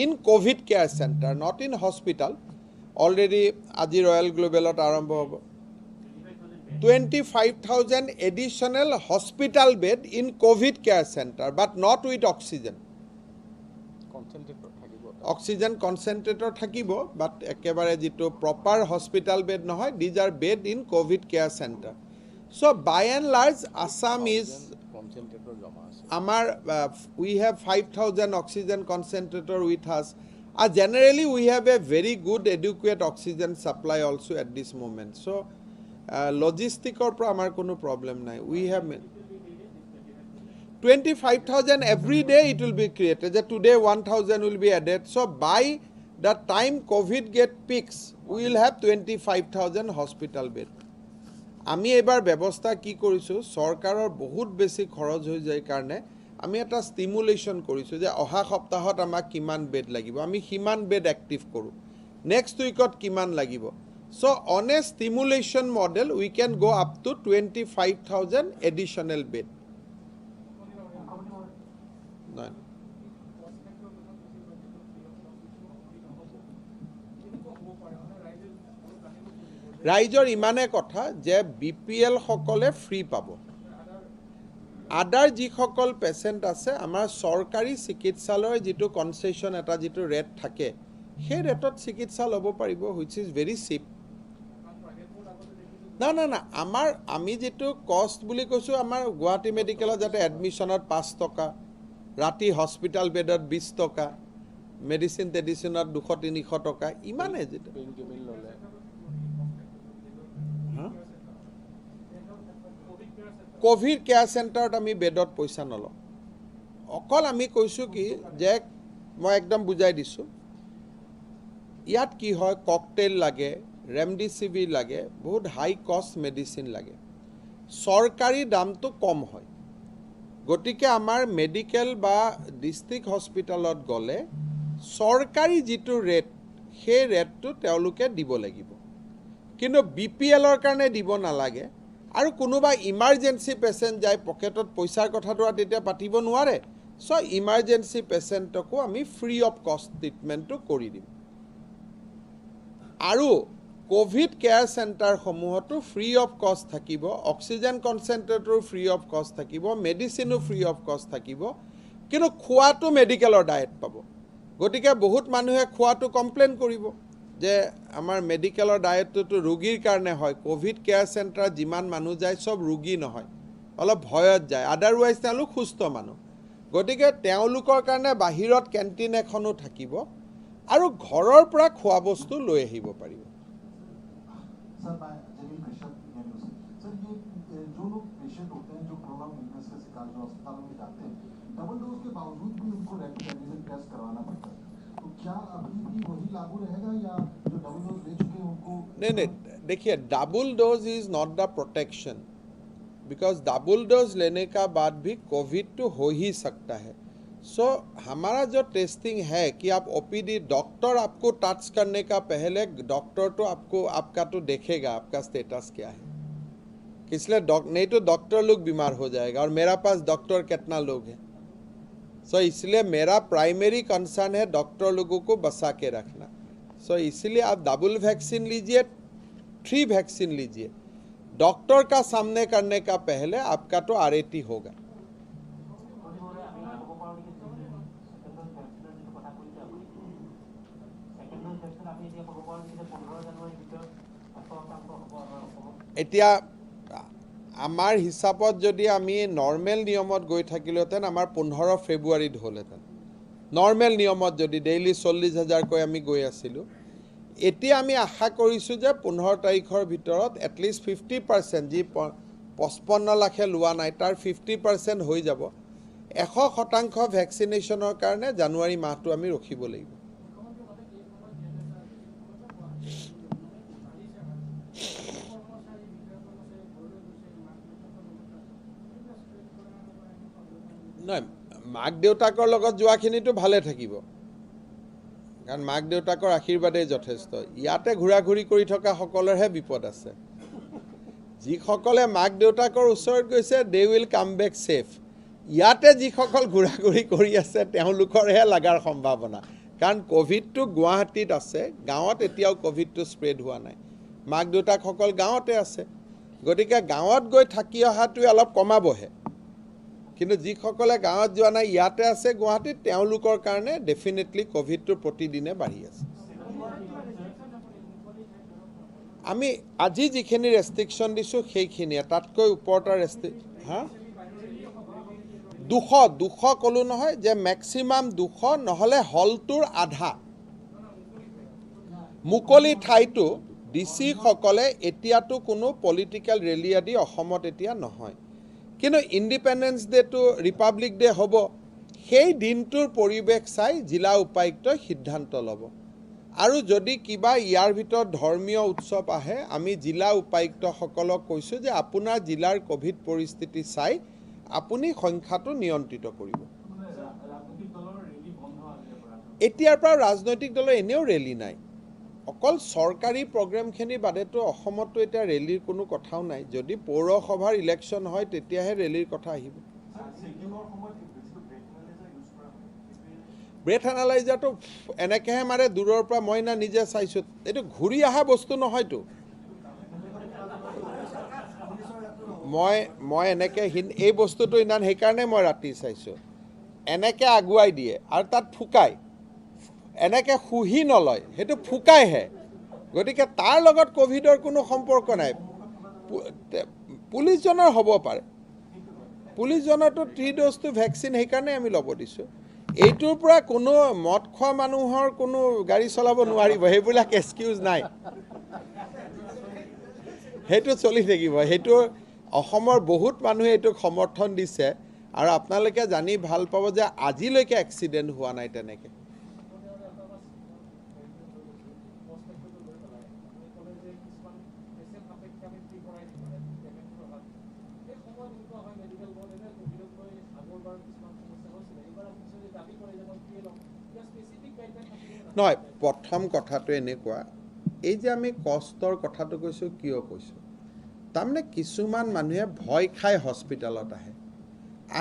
in COVID care centre, not in hospital. Already আজি ৰয়েল গ্লোবেলত আৰম্ভ হ'ব। 25,000 additional hospital bed in COVID care centre, but not with oxygen. Oxygen concentrator থাকিব, বাট একেবাৰে যিটো প্ৰপাৰ হস্পিটেল বেড নহয়, these are bed in COVID care centre. So by and large Assam is আমাৰ we have 5,000 oxygen concentrator with us. আৰু generally we have a very good adequate oxygen supply also at this moment. So লজিষ্টিকৰ পৰা আমাৰ কোনো প্ৰব্লেম নাই। We have 25,000 every day it will be created. যে today 1,000 will be added. So by the time COVID get peaks, we will have 25,000 hospital bed. আমি এইবাৰ ব্যৱস্থা কি কৰিছোঁ, চৰকাৰৰ বহুত বেছি খৰচ হৈ যায় কাৰণে আমি এটা ষ্টিমুলেশ্যন কৰিছোঁ যে অহা সপ্তাহত আমাক কিমান বেড লাগিব, আমি সিমান বেড এক্টিভ কৰোঁ, নেক্সট উইকত কিমান লাগিব। So on a stimulation model we can go up to 25,000 additional bed. নহয়, ৰাইজৰ ইমানে কথা যে বি পি এলসকলে ফ্ৰী পাব, আদাৰ যিসকল পেচেণ্ট আছে আমাৰ চৰকাৰী চিকিৎসালয়ৰ যিটো কনচেশ্যন এটা যিটো ৰেট থাকে সেই ৰেটত চিকিৎসা ল'ব পাৰিব, which is very cheap. না না না, আমাৰ আমি যিটো কষ্ট বুলি কৈছোঁ, আমাৰ গুৱাহাটী মেডিকেলত যাতে এডমিশ্যনত 5 টকা, ৰাতি হস্পিটেল বেডত 20 টকা, মেডিচিন টেডিচিনত 200-300 টকা, ইমানেই। যিটো ক'ভিড কেয়াৰ চেণ্টাৰত আমি বেডত পইচা নলওঁ। অকল আমি কৈছোঁ কি যে মই একদম বুজাই দিছোঁ, ইয়াত কি হয়, ককটেইল লাগে, ৰেমডিচিভিৰ লাগে, বহুত হাই কষ্ট মেডিচিন লাগে, চৰকাৰী দামটো কম হয়। গতিকে আমাৰ মেডিকেল বা ডিষ্ট্ৰিক্ট হস্পিটেলত গ'লে চৰকাৰী যিটো ৰেট সেই ৰেটটো তেওঁলোকে দিব লাগিব, কিন্তু বি পি এলৰ কাৰণে দিব নালাগে। আৰু কোনোবা ইমাৰ্জেঞ্চি পেচেণ্ট যায়, পকেটত পইচাৰ কথাটো আৰু তেতিয়া পাতিব নোৱাৰে, চ' ইমাৰ্জেঞ্চি পেচেণ্টকো আমি ফ্ৰী অফ কষ্ট ট্ৰিটমেণ্টটো কৰি দিম। আৰু ক'ভিড কেয়াৰ চেণ্টাৰসমূহতো ফ্ৰী অফ কষ্ট থাকিব, অক্সিজেন কনচেনট্ৰেটৰো ফ্ৰী অফ কষ্ট থাকিব, মেডিচিনো ফ্ৰী অফ কষ্ট থাকিব, কিন্তু খোৱাটো মেডিকেলৰ ডায়েট পাব। গতিকে বহুত মানুহে খোৱাটো কমপ্লেইন কৰিব যে আমাৰ মেডিকেলৰ ডায়েটটোতো ৰোগীৰ কাৰণে হয়। ক'ভিড কেয়াৰ চেণ্টাৰত যিমান মানুহ যায় চব ৰোগী নহয়, অলপ ভয়ত যায়, আদাৰৱাইজ তেওঁলোক সুস্থ মানুহ। গতিকে তেওঁলোকৰ কাৰণে বাহিৰত কেণ্টিন এখনো থাকিব আৰু ঘৰৰ পৰা খোৱা বস্তু লৈ আহিব পাৰিব। सर, मैं जलील कश्यप, इंडिया न्यूज़ से। सर, ये जो लोग पेशेंट होते हैं, जो प्रोलॉन्ग इलनेस के शिकार, जो अस्पतालों में जाते हैं, डबल डोज के बावजूद भी उनको रैपिड एंटीजन टेस्ट करवाना पड़ता है, तो क्या अभी भी वही लागू रहेगा या जो डबल डोज ले चुके हैं उनको? नहीं, देखिए, double dose is not the protection, because double dose लेने का बाद भी कोविड तो हो ही सकता है। सो हमारा जो टेस्टिंग है कि आप ओपीडी डॉक्टर आपको टच करने का पहले डॉक्टर तो आपको आपका तो देखेगा आपका स्टेटस क्या है, इसलिए नहीं तो डॉक्टर लोग बीमार हो जाएगा और मेरा पास डॉक्टर कितना लोग हैं। सो इसलिए मेरा प्राइमरी कंसर्न है डॉक्टर लोगों को बचा के रखना। सो इसलिए आप डबल वैक्सीन लीजिए, 3 वैक्सीन लीजिए, डॉक्टर का सामने करने का पहले आपका तो आरएटी होगा। আমি ক'ব পাৰোঁ নেকি, ছেকেণ্ড ড'জ ভেকচিনৰ যিটো কথা কৈছে আপুনি, ছেকেণ্ড ড'জ ভেকচিন আমি এতিয়া ক'ব পাৰোঁ নেকি যে 15 জানুৱাৰীৰ ভিতৰত 100% হ'ব আমাৰ অসমত? এতিয়া আমাৰ হিচাপত যদি আমি নৰ্মেল নিয়মত গৈ থাকিলোহেঁতেন, আমাৰ 15 ফেব্ৰুৱাৰীত হ'লহেঁতেন। নৰ্মেল নিয়মত যদি ডেইলি 40,000কৈ আমি গৈ আছিলোঁ, এতিয়া আমি আশা কৰিছোঁ যে 15 তাৰিখৰ ভিতৰত এটলিষ্ট 50%, যি 55 লাখে লোৱা নাই তাৰ 50% হৈ যাব। 100% ভেকচিনেশ্যনৰ কাৰণে জানুৱাৰী মাহটো আমি ৰখিব লাগিব। নহয়, মাক দেউতাকৰ লগত যোৱাখিনিতো ভালে থাকিব, কাৰণ মাক দেউতাকৰ আশীৰ্বাদেই যথেষ্ট। ইয়াতে ঘূৰা ঘূৰি কৰি থকা সকলৰহে বিপদ আছে। যিসকলে মাক দেউতাকৰ ওচৰত গৈছে, they will come back safe. ইয়াতে যিসকল ঘূৰা ঘূৰি কৰি আছে তেওঁলোকৰহে লগাৰ সম্ভাৱনা, কাৰণ ক'ভিডটো গুৱাহাটীত আছে, গাঁৱত এতিয়াও ক'ভিডটো স্প্ৰেড হোৱা নাই। মাক দেউতাকসকল গাঁৱতে আছে, গতিকে গাঁৱত গৈ থাকি অহাটোৱে অলপ কমাবহে। কিন্তু যিসকলে গাঁৱত যোৱা নাই, ইয়াতে আছে গুৱাহাটীত, তেওঁলোকৰ কাৰণে ডেফিনেটলি ক'ভিডটো প্ৰতিদিনে বাঢ়ি আছে। আমি আজি যিখিনি ৰেষ্ট্ৰিকশ্যন দিছোঁ সেইখিনিয়ে, তাতকৈ ওপৰত হা 200 ক'লোঁ নহয় যে মেক্সিমাম 200, নহ'লে হলটোৰ আধা। মুকলি ঠাইটো ডি চিসকলে এতিয়াতো কোনো পলিটিকেল ৰেলী আদি অসমত এতিয়া নহয়, কিন্তু ইণ্ডিপেণ্ডেন্স ডেটো ৰিপাব্লিক ডে হ'ব, সেই দিনটোৰ পৰিৱেশ চাই জিলা উপায়ুক্তই সিদ্ধান্ত ল'ব। আৰু যদি কিবা ইয়াৰ ভিতৰত ধৰ্মীয় উৎসৱ আহে, আমি জিলা উপায়ুক্তসকলক কৈছোঁ যে আপোনাৰ জিলাৰ ক'ভিড পৰিস্থিতি চাই আপুনি সংখ্যাটো নিয়ন্ত্ৰিত কৰিব। এতিয়াৰ পৰা ৰাজনৈতিক দলৰ এনেও ৰেলী নাই, অকল চৰকাৰী প্ৰগ্ৰেমখিনি বাদেতো অসমততো এতিয়া ৰেলীৰ কোনো কথাও নাই। যদি পৌৰসভাৰ ইলেকশ্যন হয় তেতিয়াহে ৰেলীৰ কথা আহিব। ব্ৰেথ এনালাইজাৰটো এনেকৈহে মাৰে দূৰৰ পৰা, মই না নিজে চাইছোঁ, এইটো ঘূৰি অহা বস্তু নহয়তো। মই এনেকৈ এই বস্তুটো ইমান সেইকাৰণে মই ৰাতি চাইছোঁ, এনেকৈ আগুৱাই দিয়ে আৰু তাত ফুকায়, এনেকৈ শুহি নলয়, সেইটো ফুকাইহে। গতিকে তাৰ লগত ক'ভিডৰ কোনো সম্পৰ্ক নাই। পুলিচজনৰ হ'ব পাৰে, পুলিচজনৰতো 3 ড'জটো ভেকচিন সেইকাৰণে আমি ল'ব দিছোঁ। এইটোৰ পৰা কোনো মদ খোৱা মানুহৰ কোনো গাড়ী চলাব নোৱাৰিব, সেইবিলাক এক্সকিউজ নাই, সেইটো চলি থাকিব। সেইটো অসমৰ বহুত মানুহে এইটোক সমৰ্থন দিছে আৰু আপোনালোকে জানি ভাল পাব যে আজিলৈকে এক্সিডেণ্ট হোৱা নাই তেনেকৈ। নহয়, প্ৰথম কথাটো এনেকুৱা, এই যে আমি কষ্টৰ কথাটো কৈছোঁ, কিয় কৈছোঁ, তাৰমানে কিছুমান মানুহে ভয় খাই হস্পিটেলত আহে,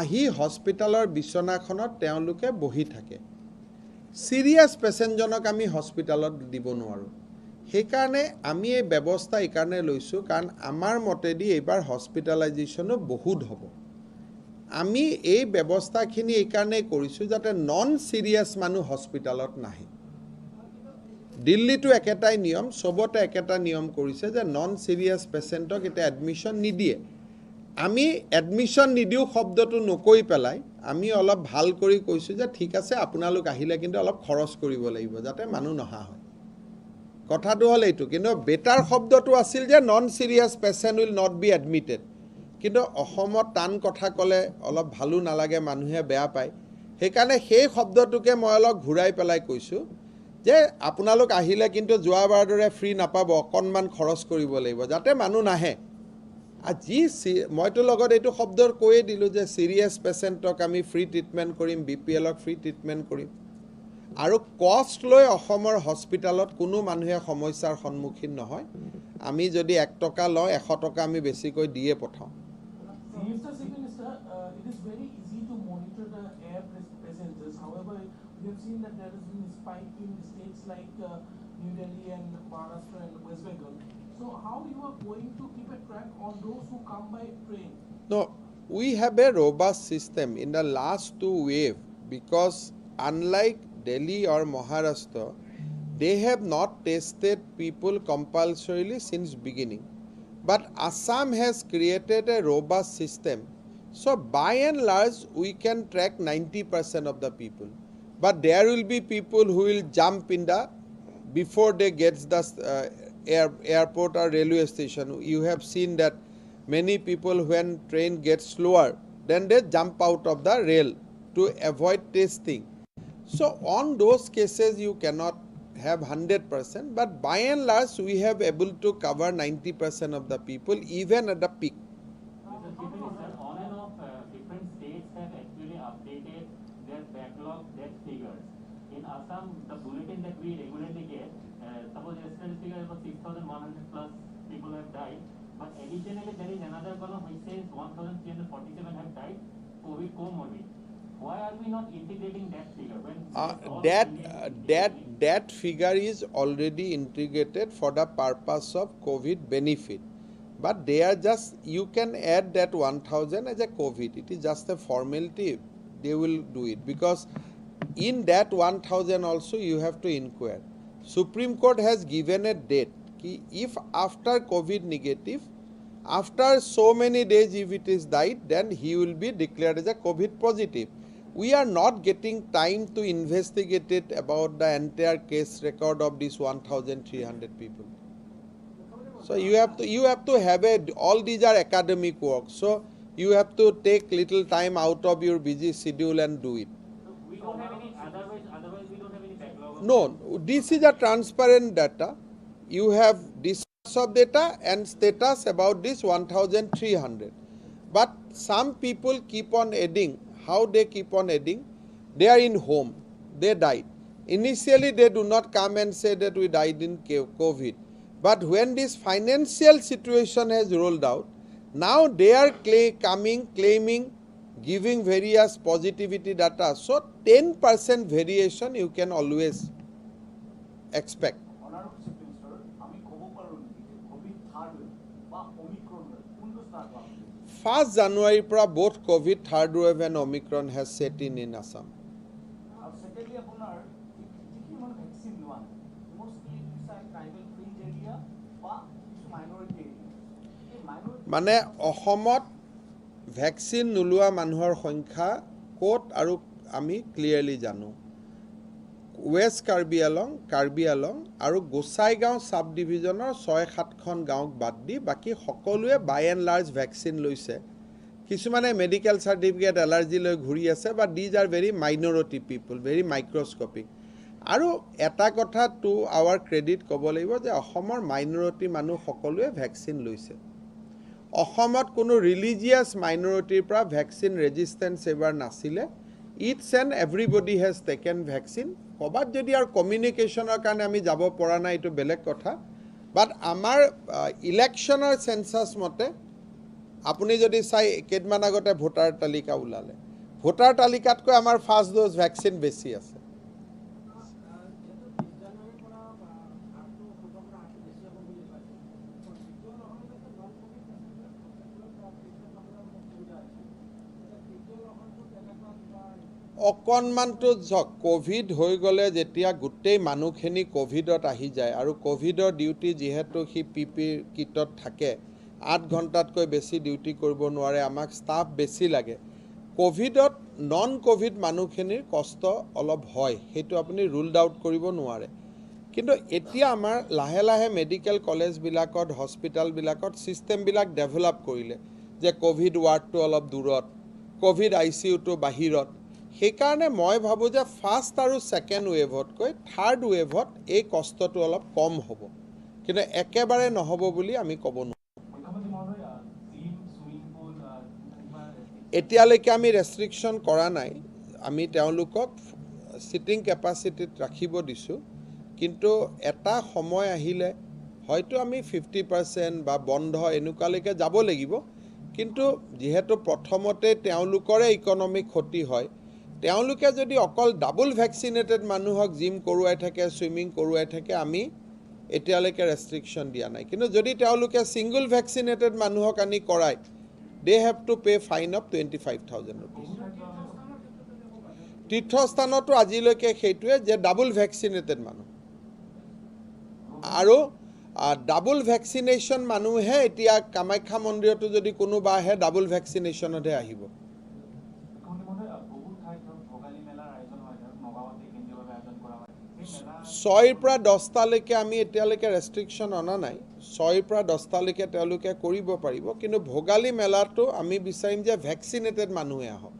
আহি হস্পিটেলৰ বিচনাখনত তেওঁলোকে বহি থাকে। চিৰিয়াছ পেচেণ্টজনক আমি হস্পিটেলত দিব নোৱাৰোঁ, সেইকাৰণে আমি এই ব্যৱস্থা এইকাৰণে লৈছোঁ, কাৰণ আমাৰ মতেদি এইবাৰ হস্পিটেলাইজেশ্যনো বহুত হ'ব। আমি এই ব্যৱস্থাখিনি এইকাৰণেই কৰিছোঁ যাতে নন চিৰিয়াছ মানুহ হস্পিটেলত নাহে। দিল্লীতো একেটাই নিয়ম, চবতে একেটা নিয়ম কৰিছে যে নন চিৰিয়াছ পেচেণ্টক এতিয়া এডমিশ্যন নিদিয়ে। আমি এডমিশ্যন নিদিওঁ শব্দটো নকৈ পেলাই আমি অলপ ভাল কৰি কৈছোঁ যে ঠিক আছে, আপোনালোক আহিলে কিন্তু অলপ খৰচ কৰিব লাগিব যাতে মানুহ নহা হয়। কথাটো হ'ল এইটো। কিন্তু বেটাৰ শব্দটো আছিল যে non serious patient will not be admitted. কিন্তু অসমত টান কথা ক'লে অলপ ভালো নালাগে, মানুহে বেয়া পায়। সেইকাৰণে সেই শব্দটোকে মই অলপ ঘূৰাই পেলাই কৈছোঁ যে আপোনালোক আহিলে কিন্তু যোৱাবাৰৰ দৰে ফ্ৰী নাপাব, অকণমান খৰচ কৰিব লাগিব যাতে মানুহ নাহে। আৰু যি মইতো লগত এইটো শব্দ কৈয়ে দিলোঁ যে চিৰিয়াছ পেচেণ্টক আমি ফ্ৰী ট্ৰিটমেণ্ট কৰিম, বিপিএলক ফ্ৰী ট্ৰিটমেণ্ট কৰিম। আৰু কষ্ট লৈ অসমৰ হস্পিটেলত কোনো মানুহে সমস্যাৰ সন্মুখীন নহয়। আমি যদি 1 টকা লওঁ, 100 টকা আমি বেছিকৈ দিয়ে পঠাওঁ। Mr. Chief Minister, it is very easy to monitor the air passengers. However, we have seen that there has been a spike in states like New Delhi and Maharashtra and West Bengal. So how you are going to keep a track on those who come by train? No, we have a robust system in the last two wave because, unlike Delhi or Maharashtra, they have not tested people compulsorily since beginning. But Assam has created a robust system. So by and large, we can track 90% of the people. But there will be people who will jump in the before they gets the airport or railway station. You have seen that many people, when train gets slower, then they jump out of the rail to avoid testing. So on those cases you cannot have 100%, but by and large we have able to cover 90% of the people even at the peak. Mr. Chief Minister, on and off, different states have actually updated their backlog death figures. In Assam, the bulletin that we regularly get, suppose yesterday's figure was 6,100 plus people have died, but additionally there is another column which says 1,347 have died, COVID comorbid. Why are we not integrating that figure when all That Indian that figure is already integrated for the purpose of COVID benefit, but they are just, you can add that 1000 as a COVID. It is just a formality. They will do it because in that 1000 also you have to inquire. Supreme Court has given a date কি if after COVID negative, after so many days, if it is died, then he will be declared as a COVID positive. We are not getting time to investigate it about the entire case record of these 1300 people. So you have to have a, all these are academic work, so you have to take little time out of your busy schedule and do it. So we don't have any, otherwise we don't have any backlog of No, this is a transparent data. You have this of data and status about this 1300. But some people keep on adding. How they keep on adding? They are in home, they died. Initially, they do not come and say that we died in COVID. But when this financial situation has rolled out, now they are coming, claiming, giving various positivity data. So 10% variation you can always expect. Honourable chief minister, আমি ক'ব পাৰোঁ নেকি যে ক'ভিড থাৰ্ড ৱেভ বা অমিক্ৰন ৱেভ কোনটো ষ্টাৰ্ট হোৱা বুলি? ফাৰ্ষ্ট জানুৱাৰীৰ পৰা both COVID third wave and Omicron has set in Assam. আৰু ছেকেণ্ডলি, আপোনাৰ যিখিনি মানুহ ভেকচিন লোৱা নাই, মষ্টলি ট্ৰাইবেল ফ্ৰিঞ্জ এৰিয়া বা কিছু মাইনৰিটি এৰিয়া, এই মাইনৰিটি মানে অসমত ভেকচিন নোলোৱা মানুহৰ সংখ্যা ক'ত আৰু আমি ক্লিয়াৰলি জানো। ৱেষ্ট কাৰ্বি আলং, কাৰ্বি আলং আৰু গোসাইগাঁও চাব ডিভিজনৰ ছয় সাতখন গাঁৱক বাদ দি বাকী সকলোৱে বাই এণ্ড লাৰ্জ ভেকচিন লৈছে। কিছুমানে মেডিকেল চাৰ্টিফিকেট, এলাৰ্জি লৈ ঘূৰি আছে, but these are very minority people, very microscopic. আৰু এটা কথা টু আৱাৰ ক্ৰেডিট ক'ব লাগিব যে অসমৰ মাইনৰিটি মানুহ সকলোৱে ভেকচিন লৈছে। অসমত কোনো ৰিলিজিয়াছ মাইনৰিটিৰ পৰা ভেকচিন ৰেজিষ্টেঞ্চ এইবাৰ নাছিলে। Each and everybody has taken vaccine. ক'ৰবাত যদি আৰু কমিউনিকেশ্যনৰ কাৰণে আমি যাব পৰা নাই, এইটো বেলেগ কথা। বাট আমাৰ ইলেকশ্যনৰ চেঞ্চাছ মতে আপুনি যদি চাই, কেইদিনমান আগতে ভোটাৰ তালিকা ওলালে, ভোটাৰ তালিকাতকৈ আমাৰ ফাৰ্ষ্ট ড'জ ভেকচিন বেছি আছে। যিহেতু 20 জানুৱাৰীৰ পৰা হাৰটো সংক্ৰমণৰ হাৰটো বেছি হ'ব বুলি পাইছে, দ্বিতীয় লহৰত নন কভিড পেচেণ্টবিলাক ট্ৰিটমেণ্ট ল'বলৈ অসুবিধা হৈছে। এতিয়া তৃতীয় অকণমানটো চাওক, ক'ভিড হৈ গ'লে যেতিয়া গোটেই মানুহখিনি ক'ভিডত আহি যায় আৰু ক'ভিডৰ ডিউটি যিহেতু সি পি পিৰ কিটত থাকে, 8 ঘণ্টাতকৈ বেছি ডিউটি কৰিব নোৱাৰে, আমাক ষ্টাফ বেছি লাগে। ক'ভিডত নন ক'ভিড মানুহখিনিৰ কষ্ট অলপ হয়, সেইটো আপুনি ৰুলড আউট কৰিব নোৱাৰে। কিন্তু এতিয়া আমাৰ লাহে লাহে মেডিকেল কলেজবিলাকত, হস্পিটেলবিলাকত ছিষ্টেমবিলাক ডেভেলপ কৰিলে যে ক'ভিড ৱাৰ্ডটো অলপ দূৰত, ক'ভিড I C ইউটো বাহিৰত। সেইকাৰণে মই ভাবোঁ যে ফাৰ্ষ্ট আৰু ছেকেণ্ড ৱেভতকৈ থাৰ্ড ৱেভত এই কষ্টটো অলপ কম হ'ব, কিন্তু একেবাৰে নহ'ব বুলি আমি ক'ব নোৱাৰোঁ। এতিয়ালৈকে আমি ৰেষ্ট্ৰিকশ্যন কৰা নাই, আমি তেওঁলোকক ছিটিং কেপাচিটিত ৰাখিব দিছোঁ। কিন্তু এটা সময় আহিলে হয়তো আমি 50% বা বন্ধ এনেকুৱালৈকে যাব লাগিব। কিন্তু যিহেতু প্ৰথমতে তেওঁলোকৰে ইকনমিক ক্ষতি হয়, তেওঁলোকে যদি অকল ডাবল ভেকচিনেটেড মানুহক জিম কৰোৱাই থাকে, চুইমিং কৰোৱাই থাকে, আমি এতিয়ালৈকে ৰেষ্ট্ৰিকশ্যন দিয়া নাই। কিন্তু যদি তেওঁলোকে ছিংগল ভেকচিনেটেড মানুহক আনি কৰায়, they have to pay fine of 25,000 rupees. তীৰ্থস্থানতো আজিলৈকে সেইটোৱে যে ডাবল ভেকচিনেটেড মানুহ আৰু ডাবল ভেকচিনেশ্যন মানুহে এতিয়া কামাখ্যা মন্দিৰতো যদি কোনোবা আহে ডাবল ভেকচিনেশ্যনতহে আহিব। 6ৰ পৰা 10টালৈকে আমি এতিয়ালৈকে ৰেষ্ট্ৰিকশ্যন অনা নাই, 6ৰ পৰা 10টালৈকে তেওঁলোকে কৰিব পাৰিব। কিন্তু ভোগালী মেলাটো আমি বিচাৰিম যে ভেকচিনেটেড মানুহে আহক।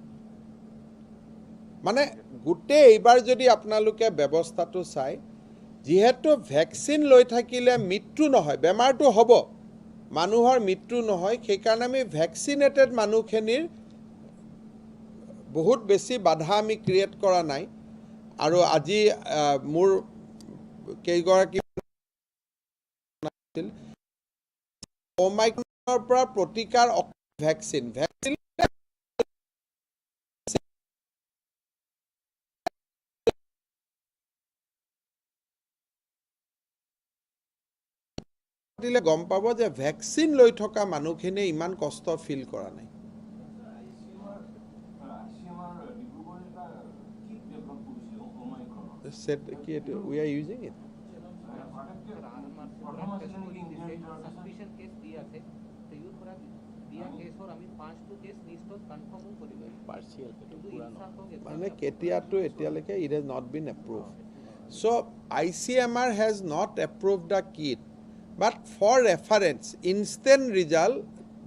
মানে গোটেই এইবাৰ যদি আপোনালোকে ব্যৱস্থাটো চায়, যিহেতু ভেকচিন লৈ থাকিলে মৃত্যু নহয়, বেমাৰটো হ'ব, মানুহৰ মৃত্যু নহয়, সেইকাৰণে আমি ভেকচিনেটেড মানুহখিনিৰ বহুত বেছি বাধা আমি ক্ৰিয়েট কৰা নাই। আৰু আজি মোৰ কেইগৰাকী অমাইক্ৰনৰ পৰা প্ৰতিকাৰ ভেকচিন ভেকচিন দিলে গম পাব যে ভেকচিন লৈ থকা মানুহখিনিয়ে ইমান কষ্ট ফিল কৰা নাই। We are using it. মানে কেতিয়াটো এতিয়ালৈকে it has not been approved. So ICMR has not approved the kit, but for reference, instant result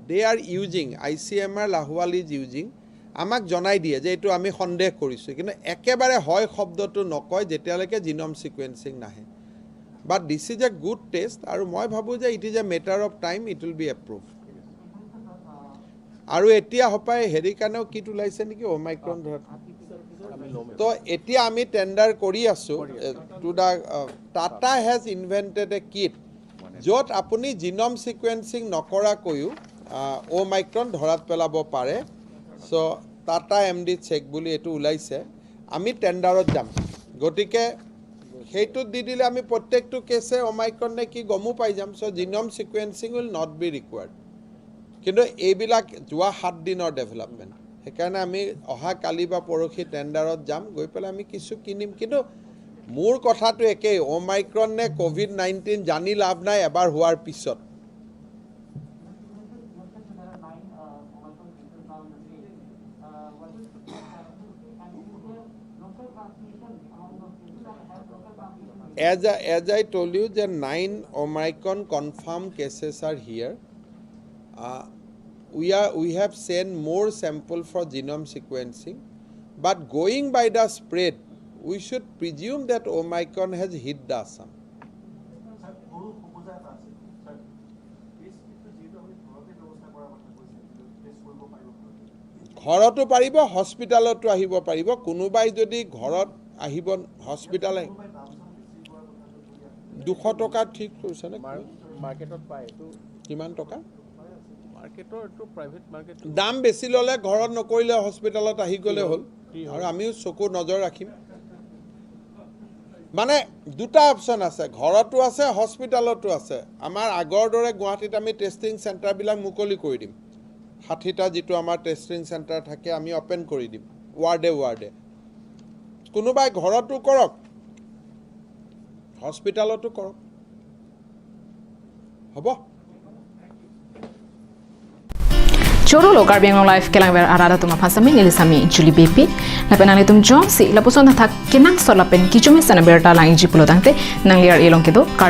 they are using, ICMR Lahowal is using. আমাক জনাই দিয়ে যে এইটো আমি সন্দেহ কৰিছোঁ, কিন্তু একেবাৰে হয় শব্দটো নকয় যেতিয়ালৈকে জিনম ছিকুৱেঞ্চিং নাহে। But this is a good test আৰু মই ভাবোঁ যে it is a matter of time, it will be approve. আৰু এতিয়া হপাই হেৰি কাৰণেও কিট ওলাইছে নেকি অমাইক্ৰন ধৰা। তো এতিয়া আমি টেণ্ডাৰ কৰি আছোঁ to the Tata has invented a kit য'ত আপুনি জিনম ছিকুৱেঞ্চিং নকৰাকৈও অমাইক্ৰন ধৰাত পেলাব পাৰে। চ' টাটা এম ডি চেক বুলি এইটো ওলাইছে, আমি টেণ্ডাৰত যাম। গতিকে সেইটোত দি দিলে আমি প্ৰত্যেকটো কেছে অমাইক্ৰন নে কি গমো পাই যাম। So genome sequencing will not be required. কিন্তু এইবিলাক যোৱা 7 দিনৰ ডেভেলপমেণ্ট, সেইকাৰণে আমি অহা কালি বা পৰহি টেণ্ডাৰত যাম, গৈ পেলাই আমি কিছু কিনিম। কিন্তু মোৰ কথাটো একেই, অমাইক্ৰন নে COVID-19 জানি লাভ নাই এবাৰ হোৱাৰ পিছত। As I told you, the 9 Omicron confirmed cases are here. We have sent more sample for genome sequencing, but going by the spread, we should presume that Omicron has hit the Assam. ঘৰতো পাৰিব, হস্পিটেলতো আহিব পাৰিব। কোনোবাই যদি ঘৰত আহিব, হস্পিটেল 200 টকা ঠিক কৰিছে নে? মাৰ্কেটত পায় এইটো। কিমান টকা? মাৰ্কেটৰ এইটো প্ৰাইভেট মাৰ্কেট। দাম বেছি ল'লে ঘৰত নকৰিলে হস্পিটেলত আহি গ'লে হ'ল, আৰু আমিও চকু নজৰ ৰাখিম। মানে দুটা অপশ্যন আছে, ঘৰতো আছে, হস্পিটেলতো আছে। আমাৰ আগৰ দৰে গুৱাহাটীত আমি টেষ্টিং চেণ্টাৰবিলাক মুকলি কৰি দিম। 60টা যিটো আমাৰ টেষ্টিং চেণ্টাৰ থাকে আমি অ'পেন কৰি দিম ৱাৰ্ডে ৱাৰ্ডে। কোনোবাই ঘৰতো কৰক, হস্পিটেলতো কৰক, হ'ব। Choro lo Karbi Anglong Live kelang ber arada tuma phasami nilisami Julie Bepi lapen ang tum jom si lapuson thak kenang so lapen kichume sana berta lang ji pulo tangte nang liar elong kedo Karbi.